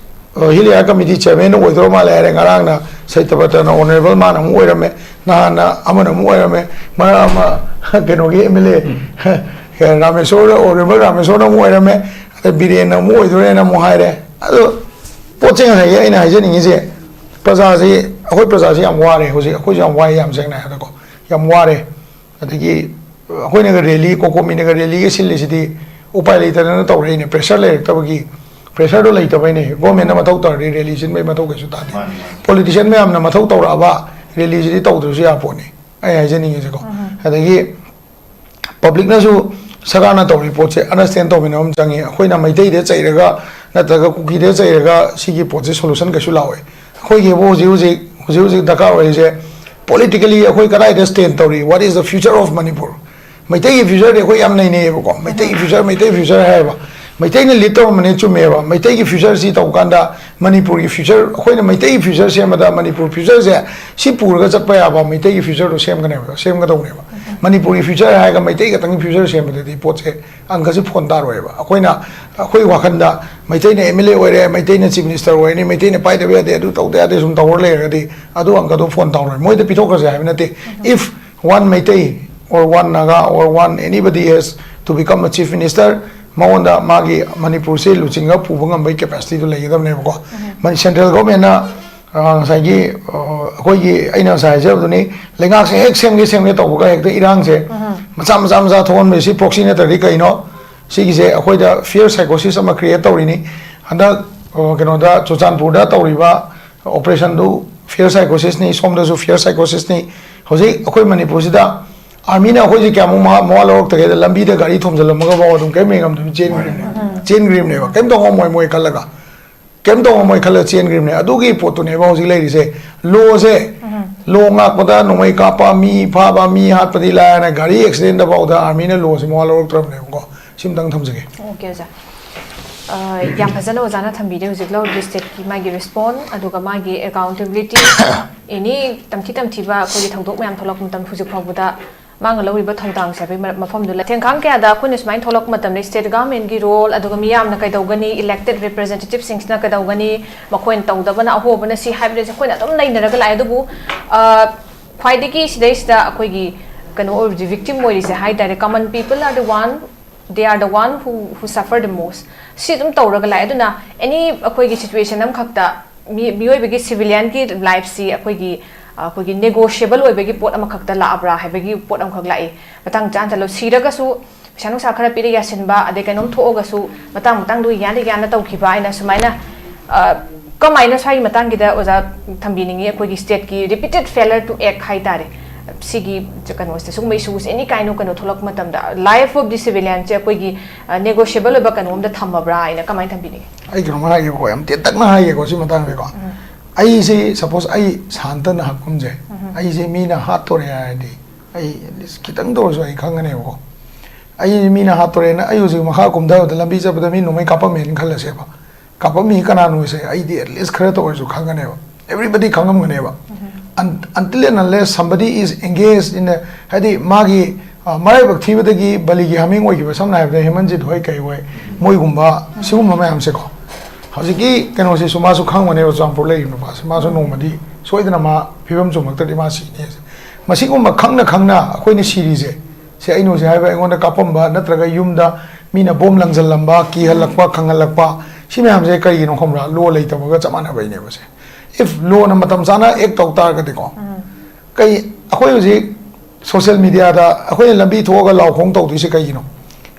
ꯑ, ꯍꯤꯜ ꯑꯦꯔꯤꯌꯥ ꯀꯃꯤꯇꯤ ꯆꯤꯌꯔꯃꯦꯟ ꯑꯣꯏꯗꯧꯔ ꯃꯥꯜꯂꯦ ꯍꯥꯏꯔꯦ, ꯉꯔꯥꯡꯅ ꯁꯇ꯭ꯌꯕ꯭ꯔꯇꯅ ꯑꯣꯅꯔꯦꯕꯜ ꯃꯥꯅ ꯑꯃꯨꯛ ꯑꯣꯏꯔꯝꯃꯦ, ꯅꯍꯥꯟꯅ ꯑꯃꯅ ꯑꯃꯨꯛ ꯑꯣꯏꯔꯝꯃꯦ, ꯃꯔꯛ ꯑꯃ ꯀꯩꯅꯣꯒꯤ M L A Rameshwor, honourable ꯔꯥꯃꯦꯁꯣꯔꯅ ꯑꯃꯨꯛ ꯑꯣꯏꯔꯝꯃꯦ, ꯑꯗꯩ ꯕꯤꯔꯦꯟꯅ ꯑꯃꯨꯛ ꯑꯣꯏꯗꯣꯔꯦꯅ ꯑꯃꯨꯛ ꯍꯥꯏꯔꯦ꯫ ꯑꯗꯣ ꯄꯣꯠꯁꯦ ꯉꯁꯥꯏꯒꯤ ꯑꯩꯅ ꯍꯥꯏꯖꯅꯤꯡꯉꯤꯁꯦ, ꯄ꯭ꯔꯖꯥꯁꯤ, ꯑꯩꯈꯣꯏ ꯄ꯭ꯔꯖꯥꯁꯤ ꯌꯥꯝ ꯋꯥꯔꯦ ꯍꯧꯖꯤꯛ, ꯑꯩꯈꯣꯏꯁꯨ ꯌꯥꯝ ꯋꯥꯏ, ꯌꯥꯝ ꯁꯦꯡꯅ ꯍꯥꯏꯔꯒꯀꯣ, ꯌꯥꯝ ꯋꯥꯔꯦ꯫ ꯑꯗꯒꯤ ꯑꯩꯈꯣꯏꯅꯒ ꯔꯦꯂꯤ, ꯀꯣꯀꯣꯃꯤꯅꯒ ꯔꯦꯂꯤꯒ ꯁꯤꯜꯂꯤꯁꯤꯗꯤ ꯎꯄꯥꯏ ꯂꯩꯇꯗꯅ ꯇꯧꯔꯛꯏꯅꯦ, ꯄ꯭ꯔꯦꯁꯔ ꯂꯩꯔꯛꯇꯕꯒꯤ꯫ ꯄ꯭ꯔꯦꯁꯔꯗꯣ ꯂꯩꯇꯕꯩꯅꯦ꯫ ꯒꯣꯔꯃꯦꯟꯅ ꯃꯊꯧ ꯇꯧꯔꯗꯤ ꯔꯦꯂꯤ ꯁꯤꯟꯕꯒꯤ ꯃꯊꯧ ꯀꯩꯁꯨ ꯇꯥꯗꯦ꯫ ꯃꯥꯅꯤ, ꯃꯥꯅꯤ꯫ ꯄꯣꯂꯤꯇꯤꯁꯤꯌꯥꯟ ꯃꯌꯥꯝꯅ ꯃꯊꯧ ꯇꯧꯔꯛꯑꯕ ꯔꯦꯂꯤꯁꯤꯗꯤ ꯇꯧꯗ꯭ꯔꯁꯨ ꯌꯥꯄꯣꯠꯅꯤ, ꯑꯩ ꯍꯥꯏꯖꯅꯤꯡꯉꯤꯁꯦꯀꯣ꯫ ꯑꯗꯒꯤ ꯄꯕ꯭ꯂꯤꯛꯅꯁꯨ, ꯁꯔꯀꯥꯔꯅ ꯇꯧꯔꯤ ꯄꯣꯠꯁꯦ ꯑꯟꯗꯔꯁ꯭ꯇꯦꯟ ꯇꯧꯃꯤꯟꯅꯕ ꯑꯃ ꯆꯪꯉꯤ꯫ ꯑꯩꯈꯣꯏꯅ ꯃꯩꯇꯩꯗ ꯆꯩꯔꯒ ꯅꯠꯇ꯭ꯔꯒ ꯀꯨꯀꯤꯗ ꯆꯩꯔꯒ ꯁꯤꯒꯤ ꯄꯣꯠꯁꯦ ꯁꯣꯂꯨꯁꯟ ꯀꯩꯁꯨ ꯂꯥꯛꯑꯣꯏ꯫ ꯑꯩꯈꯣꯏꯒꯤꯕꯨ ꯍꯧꯖꯤꯛ ꯍꯧꯖꯤꯛ ꯍꯧꯖꯤꯛ ꯍꯧꯖꯤꯛ ꯗꯔꯀꯥꯔ ꯑꯣꯏꯔꯤꯁꯦ, ꯄꯣꯂꯤꯇꯤꯀꯦꯜꯂꯤ ꯑꯩꯈꯣꯏ ꯀꯗꯥꯏꯗ ꯁ꯭ꯇꯦꯟ ꯇꯧꯔꯤ, what is the future of Manipur? ꯃꯩꯇꯩꯒꯤ ꯐ꯭ꯌꯨꯆꯔꯗꯤ ꯑꯩꯈꯣꯏ ꯌꯥꯝ ꯅꯩꯅꯩꯌꯦꯕꯀꯣ, ꯃꯩꯇꯩꯒꯤ ꯐ꯭ꯌꯨꯆꯔ, ꯃꯩꯇꯩ ꯐ꯭ꯌꯨꯆꯔ ꯍꯥꯏꯌꯦꯕ꯫ ꯃꯩꯇꯩꯅ ꯂꯤꯗ ꯇꯧꯔꯝꯕꯅꯦ, ꯆꯨꯝꯃꯦꯕ꯫ ꯃꯩꯇꯩꯒꯤ ꯐ꯭ꯌꯨꯆꯔꯁꯤ ꯇꯧꯕ ꯀꯥꯟꯗ ꯃꯅꯤꯄꯨꯔꯒꯤ ꯐ꯭ꯌꯨꯆꯔ, ꯑꯩꯈꯣꯏꯅ ꯃꯩꯇꯩꯒꯤ ꯐ꯭ꯌꯨꯆꯔ ꯁꯦꯝꯕꯗ ꯃꯅꯤꯄꯨꯔ ꯐ꯭ꯌꯨꯆꯔꯁꯦ ꯁꯤ ꯄꯨꯔꯒ ꯆꯠꯄ ꯌꯥꯕ ꯃꯩꯇꯩꯒꯤ ꯐ꯭ꯌꯨꯆꯔꯗꯣ ꯁꯦꯝꯒꯅꯦꯕ, ꯁꯦꯝꯒꯗꯧꯅꯦꯕ꯫ ꯃꯅꯤꯄꯨꯔꯒꯤ ꯐ꯭ꯌꯨꯆꯔ ꯍꯥꯏꯔꯒ ꯃꯩꯇꯩ ꯈꯛꯇꯪꯒꯤ ꯐ꯭ꯌꯨꯆꯔ ꯁꯦꯝꯕꯗꯗꯤ ꯄꯣꯠꯁꯦ ꯑꯪꯀꯁꯦ ꯐꯣꯟ ꯇꯥꯔꯣꯏꯕ꯫ ꯑꯩꯈꯣꯏꯅ, ꯑꯩꯈꯣꯏ ꯋꯥꯈꯜꯗ ꯃꯩꯇꯩꯅ ꯑꯦꯝ ꯑꯦꯜ ꯑꯦ ꯑꯣꯏꯔꯦ, ꯃꯩꯇꯩꯅ ꯆꯤꯐ ꯃꯤꯅꯤꯁꯇꯔ ꯑꯣꯏꯔꯅꯤ, ꯃꯩꯇꯩꯅ ꯄꯥꯏꯗꯕ ꯌꯥꯗꯦ, ꯑꯗꯨ ꯇꯧꯗ ꯌꯥꯗꯦ ꯁꯨꯝ ꯇꯧꯔ ꯂꯩꯔꯒꯗꯤ ꯑꯗꯨ ꯑꯪꯀꯗꯣ ꯐꯣꯟ ꯇꯧꯔꯣꯏ꯫ ꯃꯣꯏꯗ ꯄꯤꯊꯣꯛꯈ꯭ꯔꯁꯦ ꯍꯥꯏꯕ ꯅꯠꯇꯦ꯫ If one Meitei or one Naga or one anybody has to become a chief minister, ꯃꯉꯣꯟꯗ ꯃꯥꯒꯤ ꯃꯅꯤꯄꯨꯔꯁꯦ ꯂꯨꯆꯤꯡꯉꯒ ꯄꯨꯕ ꯉꯝꯕꯒꯤ ꯀꯦꯄꯦꯁꯤꯇꯤꯗꯨ ꯂꯩꯒꯗꯕꯅꯦꯕꯀꯣ꯫ ꯃꯅꯤ-, ꯁꯦꯟꯇ꯭ꯔꯦꯜ ꯒꯣꯔꯃꯦꯟꯅ, ꯑ, ꯉꯁꯥꯏꯒꯤ, ꯑ, ꯑꯩꯈꯣꯏꯒꯤ, ꯑꯩꯅ ꯉꯁꯥꯏ ꯍꯥꯏꯖꯕꯗꯨꯅꯤ, ꯂꯩꯉꯥꯛꯁꯦ ꯍꯦꯛ ꯁꯦꯝꯒꯦ ꯁꯦꯝꯒꯦ ꯇꯧꯕꯒ ꯍꯦꯛꯇ ꯏꯔꯥꯡꯁꯦ ꯃꯆꯥ ꯃꯆꯥ ꯃꯆꯥ ꯊꯣꯛꯍꯟꯕꯁꯤ ꯄ꯭ꯔꯣꯛꯁꯤ ꯅꯠꯇ꯭ꯔꯗꯤ ꯀꯩꯅꯣ? ꯁꯤꯒꯤꯁꯦ ꯑꯩꯈꯣꯏꯗ ꯐꯤꯌꯔ ꯁꯥꯏꯀꯣꯁꯤꯁ ꯑꯃ ꯀ꯭ꯔꯤꯌꯦꯠ ꯇꯧꯔꯤꯅꯤ꯫ ꯍꯟꯗꯛ, ꯑ, ꯀꯩꯅꯣꯗ, ꯆꯨꯔꯆꯥꯟꯄꯨꯔꯗ ꯇꯧꯔꯤꯕ ꯑꯣꯄꯔꯦꯁꯟꯗꯨ ꯐꯤꯌꯔ ꯁꯥꯏꯀꯣꯁꯤꯁꯅꯤ, ꯁꯣꯝꯗꯁꯨ ꯐꯤꯌꯔ ꯁꯥꯏꯀꯣꯁꯤꯁꯅꯤ꯫ ꯍꯧꯖꯤꯛ ꯑꯩꯈꯣꯏ ꯃꯅꯤꯄꯨꯔꯁꯤꯗ ꯑꯥꯔꯃꯤꯅ ꯑꯩꯈꯣꯏꯁꯦ ꯀꯌꯥꯃꯨꯛ ꯃꯋꯥ, ꯃꯋꯥ ꯂꯧꯔꯛꯇꯒꯦꯗ, ꯂꯝꯕꯤꯗ ꯒꯥꯔꯤ ꯊꯣꯝꯖꯤꯜꯂꯝꯃꯒ ꯐꯥꯎ ꯑꯗꯨꯝ ꯀꯔꯤꯝ ꯌꯦꯡꯉꯝꯗꯕꯤ ꯆꯦꯟꯈ꯭ꯔꯤꯕꯅꯦ, ꯆꯦꯟꯈ꯭ꯔꯤꯕꯅꯦꯕ꯫ ꯀꯔꯤꯝ ꯇꯧ ꯉꯝꯃꯣꯏ ꯃꯣꯏ ꯈꯜꯂꯒ, ꯀꯔꯤꯝ ꯇꯧ ꯉꯝꯃꯣꯏ ꯈꯜꯂꯒ ꯆꯦꯟꯈ꯭ꯔꯤꯕꯅꯦ꯫ ꯑꯗꯨꯒꯤ ꯄꯣꯠꯇꯨꯅꯦꯕ ꯍꯧꯖꯤꯛ ꯂꯩꯔꯤꯁꯦ꯫ ꯂꯣꯁꯦ, ꯂꯣ ꯉꯥꯛꯄꯗ ꯅꯣꯡꯃꯩ ꯀꯥꯞꯄ, ꯃꯤ ꯐꯥꯕ, ꯃꯤ ꯍꯥꯠꯄꯗꯤ ꯂꯥꯏꯔꯅ, ꯒꯥꯔꯤ ꯑꯦꯛꯁꯤꯗꯦꯟꯗ ꯐꯥꯎꯗ ꯑꯥꯔꯃꯤꯅ ꯂꯣꯁꯦ ꯃꯋꯥ ꯂꯧꯔꯛꯇ꯭ꯔꯕꯅꯦꯕꯀꯣ꯫ ꯁꯤꯝꯇꯪ ꯊꯝꯖꯒꯦ꯫ ꯑꯣꯀꯦ ꯑꯣꯖꯥ꯫ ꯑ, ꯌꯥꯝ ꯐꯖꯅ ꯑꯣꯖꯥꯅ ꯊꯝꯕꯤꯔꯦ ꯍꯧꯖꯤꯛ ꯂꯧꯔꯤꯕ ꯁ꯭ꯇꯦꯠꯀꯤ ꯃꯥꯒꯤ ꯔꯦꯁꯄꯣꯟ, ꯑꯗꯨꯒ ꯃꯥꯒꯤ ꯑꯦꯀꯥꯎꯟꯇꯦꯕꯤꯂꯤꯇꯤ, ꯑꯦꯅꯤ ꯇꯝꯊꯤ ꯇꯝꯊꯤꯕ ꯑꯩꯈꯣꯏꯒꯤ ꯊꯧꯗꯣꯛ ꯃꯌꯥꯝ ꯊꯣꯛꯂꯛꯄ ꯃꯇꯝ ꯍꯧꯖꯤꯛ ꯐꯥꯎꯕꯗ ꯃꯥꯅ ꯂꯧꯔꯤꯕ ꯊꯧꯗꯥꯡꯁꯦ ꯍꯥꯏꯕꯒꯤ ꯃꯔ-, ꯃꯐꯝꯗꯨ ꯂꯩ꯫ ꯊꯦꯡꯈꯥꯡ ꯀꯌꯥꯗ ꯑꯩꯈꯣꯏꯅ ꯁꯨꯃꯥꯏꯅ ꯊꯣꯛꯂꯛꯄ ꯃꯇꯝꯗ ꯁ꯭ꯇꯦꯠ ꯒꯚꯔꯟꯃꯦꯟꯠꯀꯤ ꯔꯣꯜ, ꯑꯗꯨꯒ ꯃꯤꯌꯥꯝꯅ ꯀꯩꯗꯧꯒꯅꯤ, ꯏꯂꯦꯛꯇꯦꯗ ꯔꯤꯄ꯭ꯔꯖꯦꯟꯇꯦꯇꯤꯚꯁꯤꯡꯁꯤꯅ ꯀꯩꯗꯧꯒꯅꯤ, ꯃꯈꯣꯏꯅ ꯇꯧꯗꯕꯅ ꯑꯍꯣꯕꯅ ꯁꯤ ꯍꯥꯏꯕꯗꯁꯦ ꯑꯩꯈꯣꯏꯅ ꯑꯗꯨꯝ ꯅꯩꯅꯔꯒ ꯂꯥꯛꯑꯦ꯫ ꯑꯗꯨꯕꯨ, ꯑ, ꯈ꯭ꯋꯥꯏꯗꯒꯤ ꯁꯤꯗꯩꯁꯤꯗ ꯑꯩꯈꯣꯏꯒꯤ ꯀꯩꯅꯣ ꯑꯣꯏꯔꯤꯕꯁꯦ, ꯚꯤꯛꯇꯤꯝ ꯑꯣꯏꯔꯤꯁꯦ ꯍꯥꯏ ꯇꯥꯔꯦ, common people are the one, they are the one who, who suffer the most. ꯁꯤ ꯑꯗꯨꯝ ꯇꯧꯔꯒ ꯂꯥꯛꯑꯦ꯫ ꯑꯗꯨꯅ ꯑꯦꯅꯤ ꯑꯩꯈꯣꯏꯒꯤ ꯁꯤꯆꯨꯋꯦꯁꯟ ꯑꯃꯈꯛꯇ ꯃꯤ-, ꯃꯤꯑꯣꯏꯕꯒꯤ ꯁꯤꯚꯤꯂꯤꯌꯟꯒꯤ ꯂꯥꯏꯐꯁꯤ ꯑꯩꯈꯣꯏꯒꯤ, ꯑꯩꯈꯣꯏꯒꯤ ꯅꯦꯒꯣꯁꯤꯌꯦꯕꯜ ꯑꯣꯏꯕꯒꯤ ꯄꯣꯠ ꯑꯃꯈꯛꯇ ꯂꯥꯛꯑꯕ꯭ꯔꯥ ꯍꯥꯏꯕꯒꯤ ꯄꯣꯠ ꯑꯃꯈꯛ ꯂꯥꯛꯏ꯫ ꯃꯇꯥꯡ ꯆꯥꯅ ꯆꯠꯂꯣ, ꯁꯤꯔꯒꯁꯨ ꯄꯩꯁꯥ ꯅꯨꯡꯁꯥ ꯈꯔ ꯄꯤꯔ ꯌꯥꯁꯤꯟꯕ, ꯑꯗꯩ ꯀꯩꯅꯣꯝ ꯊꯣꯛꯑꯒꯁꯨ ꯃꯇꯥꯡ ꯃꯇꯥꯡꯗꯨꯒꯤ ꯌꯥꯅ ꯌꯥꯅ ꯇꯧꯈꯤꯕ ꯍꯥꯏꯅ ꯁꯨꯃꯥꯏꯅ, ꯑ, ꯀꯃꯥꯏꯅ ꯁ꯭ꯋꯥꯏꯒꯤ ꯃꯇꯥꯡꯒꯤꯗ ꯑꯣꯖꯥ ꯊꯝꯕꯤꯅꯤꯡꯉꯤ? ꯑꯩꯈꯣꯏꯒꯤ ꯁ꯭ꯇꯦꯠꯀꯤ repeated failure to act ꯍꯥꯏ ꯇꯥꯔꯦ꯫ ꯁꯤꯒꯤ ꯀꯩꯅꯣꯁꯦ, ꯁꯤꯒꯨꯝꯕ issues any kind of ꯀꯩꯅꯣ ꯊꯣꯛꯂꯛꯄ ꯃꯇꯝꯗ life of the civilianꯁꯦ ꯑꯩꯈꯣꯏꯒꯤ negotiable ꯑꯣꯏꯕ ꯀꯩꯅꯣꯝꯗ ꯊꯝꯃꯕ꯭ꯔꯥ ꯍꯥꯏꯅ ꯀꯃꯥꯏꯅ ꯊꯝꯕꯤꯅꯤꯡꯉꯤ? ꯑꯩ ꯀꯩꯅꯣꯝ ꯍꯥꯏꯒꯦꯕꯀꯣ, ꯌꯥꯝ ꯇꯦꯟꯇꯛꯅ ꯍꯥꯏꯒꯦꯀꯣ ꯁꯤ ꯃꯇꯥꯡꯗꯀꯣ꯫ ꯑꯩꯁꯦ suppose ꯑꯩ ꯁꯥꯟꯇꯅ ꯍꯥꯠꯐꯝꯁꯦ, ꯑꯩꯁꯦ ꯃꯤꯅ ꯍꯥꯠꯇꯣꯔꯦ ꯍꯥꯏꯔꯗꯤ ꯑꯩ at least ꯈꯤꯇꯪꯗ ꯑꯣꯏꯔꯁꯨ ꯑꯩ ꯈꯪꯒꯅꯦꯕꯀꯣ꯫ ꯑꯩ ꯃꯤꯅ ꯍꯥꯠꯇꯣꯔꯦꯅ ꯑꯩ ꯍꯧꯖꯤꯛ ꯃꯈꯥ ꯀꯨꯝꯊꯕꯗ ꯂꯝꯕꯤ ꯆꯠꯄꯗ ꯃꯤ ꯅꯣꯡꯃꯩ ꯀꯥꯞꯄꯝꯃꯦꯅ ꯈꯜꯂꯁꯦꯕ꯫ ꯀꯥꯞꯄꯝꯃꯤ ꯀꯅꯥꯅꯣꯁꯦ ꯑꯩꯗꯤ at least ꯈꯔꯇ ꯑꯣꯏꯔꯁꯨ ꯈꯪꯒꯅꯦꯕ꯫ Everybody ꯈꯪꯉꯝꯒꯅꯦꯕ꯫ Until and unless somebody is engaged in a, ꯍꯥꯏꯗꯤ ꯃꯥꯒꯤ ꯃꯔꯥꯏꯕꯛ ꯊꯤꯕꯗꯒꯤ ꯕꯂꯤꯒꯤ ꯍꯥꯃꯦꯡ ꯑꯣꯏꯈꯤꯕ, ꯁꯝꯅ ꯍꯥꯏꯔꯕꯗ ꯍꯦꯃꯟꯖꯤꯠ ꯍꯣꯏ ꯀꯩ ꯍꯣꯏ, ꯃꯣꯏꯒꯨꯝꯕ ꯁꯤꯒꯨꯝꯕ ꯃꯌꯥꯝꯁꯦꯀꯣ꯫ ꯍꯧꯖꯤꯛꯀꯤ ꯀꯩꯅꯣꯁꯤꯁꯨ ꯃꯥꯁꯨ ꯈꯪꯕꯅꯦꯕ, ꯆꯨꯔꯆꯥꯟꯄꯨꯔ ꯂꯩꯔꯤꯕ ꯅꯨꯄꯥꯁꯦ꯫ ꯃꯥꯁꯨ ꯅꯣꯡꯃꯗꯤ ꯁꯣꯏꯗꯅ ꯃꯥ ꯐꯤꯕꯝ ꯆꯨꯝꯃꯛꯇ꯭ꯔꯗꯤ ꯃꯥ ꯁꯤꯅꯤ꯫ ꯃꯁꯤꯒꯨꯝꯕ ꯈꯪꯅ ꯈꯪꯅ ꯑꯩꯈꯣꯏꯅ ꯁꯤꯔꯤꯁꯦ, ꯁꯦ ꯑꯩꯅ ꯍꯧꯖꯤꯛ ꯍꯥꯏꯕ ꯑꯩꯉꯣꯟꯗ ꯀꯥꯞꯄꯝꯕ ꯅꯠꯇ꯭ꯔꯒ ꯌꯨꯝꯗ ꯃꯤꯅ ꯕꯣꯝ ꯂꯪꯁꯤꯜꯂꯝꯕ, ꯀꯤꯍꯜꯂꯛꯄ, ꯈꯪꯍꯜꯂꯛꯄ, ꯁꯤ ꯃꯌꯥꯝꯁꯦ ꯀꯩꯒꯤꯅꯣ ꯈꯪꯕ꯭ꯔꯥ? Law ꯂꯩꯇꯕꯒ ꯆꯞ ꯃꯥꯟꯅꯕꯩꯅꯦꯕ ꯁꯦ꯫ If lawꯅ ꯃꯇꯝ ꯆꯥꯅ act ꯇꯧ ꯇꯥꯔꯒꯗꯤꯀꯣ, ꯀꯩ ꯑꯩꯈꯣꯏ ꯍꯧꯖꯤꯛ social mediaꯗ ꯑꯩꯈꯣꯏꯅ ꯂꯝꯕꯤ ꯊꯣꯛꯑꯒ ꯂꯥꯎ ꯈꯣꯡ ꯇꯧꯗꯣꯏꯁꯦ ꯀꯩꯒꯤꯅꯣ?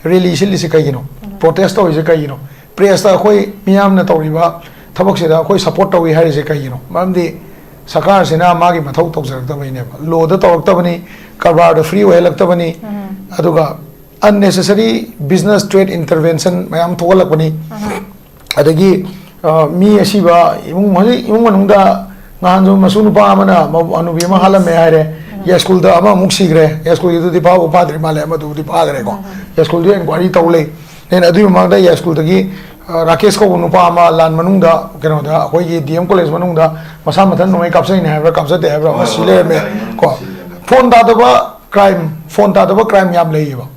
Rally ꯁꯤꯜꯂꯤꯁꯦ ꯀꯩꯒꯤꯅꯣ? Protest ꯇꯧꯔꯤꯁꯦ ꯀꯩꯒꯤꯅꯣ? Pressꯇ ꯑꯩꯈꯣꯏ ꯃꯤꯌꯥꯝꯅ ꯇꯧꯔꯤꯕ ꯊꯕꯛꯁꯤꯗ ꯑꯩꯈꯣꯏ support ꯇꯧꯏ ꯍꯥꯏꯔꯤꯁꯦ ꯀꯩꯒꯤꯅꯣ? ꯃꯔꯝꯗꯤ ꯁꯔꯀꯥꯔꯁꯤꯅ ꯃꯥꯒꯤ ꯃꯊꯧ ꯇꯧꯖꯔꯛꯇꯕꯩꯅꯦꯕ꯫ Lawꯗ ꯇꯧꯔꯛꯇꯕꯅꯤ, ꯀꯔꯕꯥꯔꯗ free ꯑꯣꯏꯍꯜꯂꯛꯇꯕꯅꯤ, ꯑꯗꯨꯒ unnecessary business trade intervention ꯃꯌꯥꯝ ꯊꯣꯛꯍꯜꯂꯛꯄꯅꯤ꯫ ꯑꯗꯒꯤ ꯑ, ꯃꯤ ꯑꯁꯤꯕ ꯏꯃꯨꯡ, ꯍꯧꯖꯤꯛ ꯏꯃꯨꯡ ꯃꯅꯨꯡꯗ ꯅꯍꯥꯟꯁꯨ ꯃꯁꯨ ꯅꯨꯄꯥ ꯑꯃꯅ ꯃꯧ-, ꯍꯅꯨꯕꯤ ꯑꯃ ꯍꯥꯠꯂꯝꯃꯦ ꯍꯥꯏꯔꯦ꯫ ꯌꯥꯏꯁ꯭ꯀꯨꯜꯗ ꯑꯃꯃꯨꯛ ꯁꯤꯈ꯭ꯔꯦ꯫ ꯌꯥꯏꯁ꯭ꯀꯨꯜꯒꯤꯗꯨꯗꯤ ꯐꯥꯕꯨ ꯐꯥꯗ꯭ꯔꯤ ꯃꯥꯜꯂꯦ, ꯑꯃꯗꯨꯕꯨꯗꯤ ꯐꯥꯈ꯭ꯔꯦꯀꯣ꯫ ꯌꯥꯏꯁ꯭ꯀꯨꯜꯗꯨ inquiry ꯇꯧ ꯂꯩ꯫ ꯑꯩꯅ ꯑꯗꯨꯒꯤ ꯃꯃꯥꯡꯗ ꯌꯥꯏꯁ꯭ꯀꯨꯜꯗꯒꯤ, ꯑ, ꯔꯥꯀꯦꯁ ꯀꯧꯕ ꯅꯨꯄꯥ ꯑꯃ ꯂꯥꯟ ꯃꯅꯨꯡꯗ ꯀꯩꯅꯣꯗ ꯑꯩꯈꯣꯏꯒꯤ D M college ꯃꯅꯨꯡꯗ ꯃꯁꯥ ꯃꯊꯟ ꯅꯣꯡꯃꯩ ꯀꯥꯞꯆꯩꯅꯦ ꯍꯥꯏꯕ꯭ꯔꯥ ꯀꯥꯞꯆꯗꯦ ꯍꯥꯏꯕ꯭ꯔꯥ ꯑꯃ ꯁꯤ ꯂꯩꯔꯝꯃꯦ ꯀꯣ꯫ Phone ꯇꯥꯗꯕ crime, phone ꯇꯥꯗꯕ crime ꯌꯥꯝ ꯂꯩꯌꯦꯕ꯫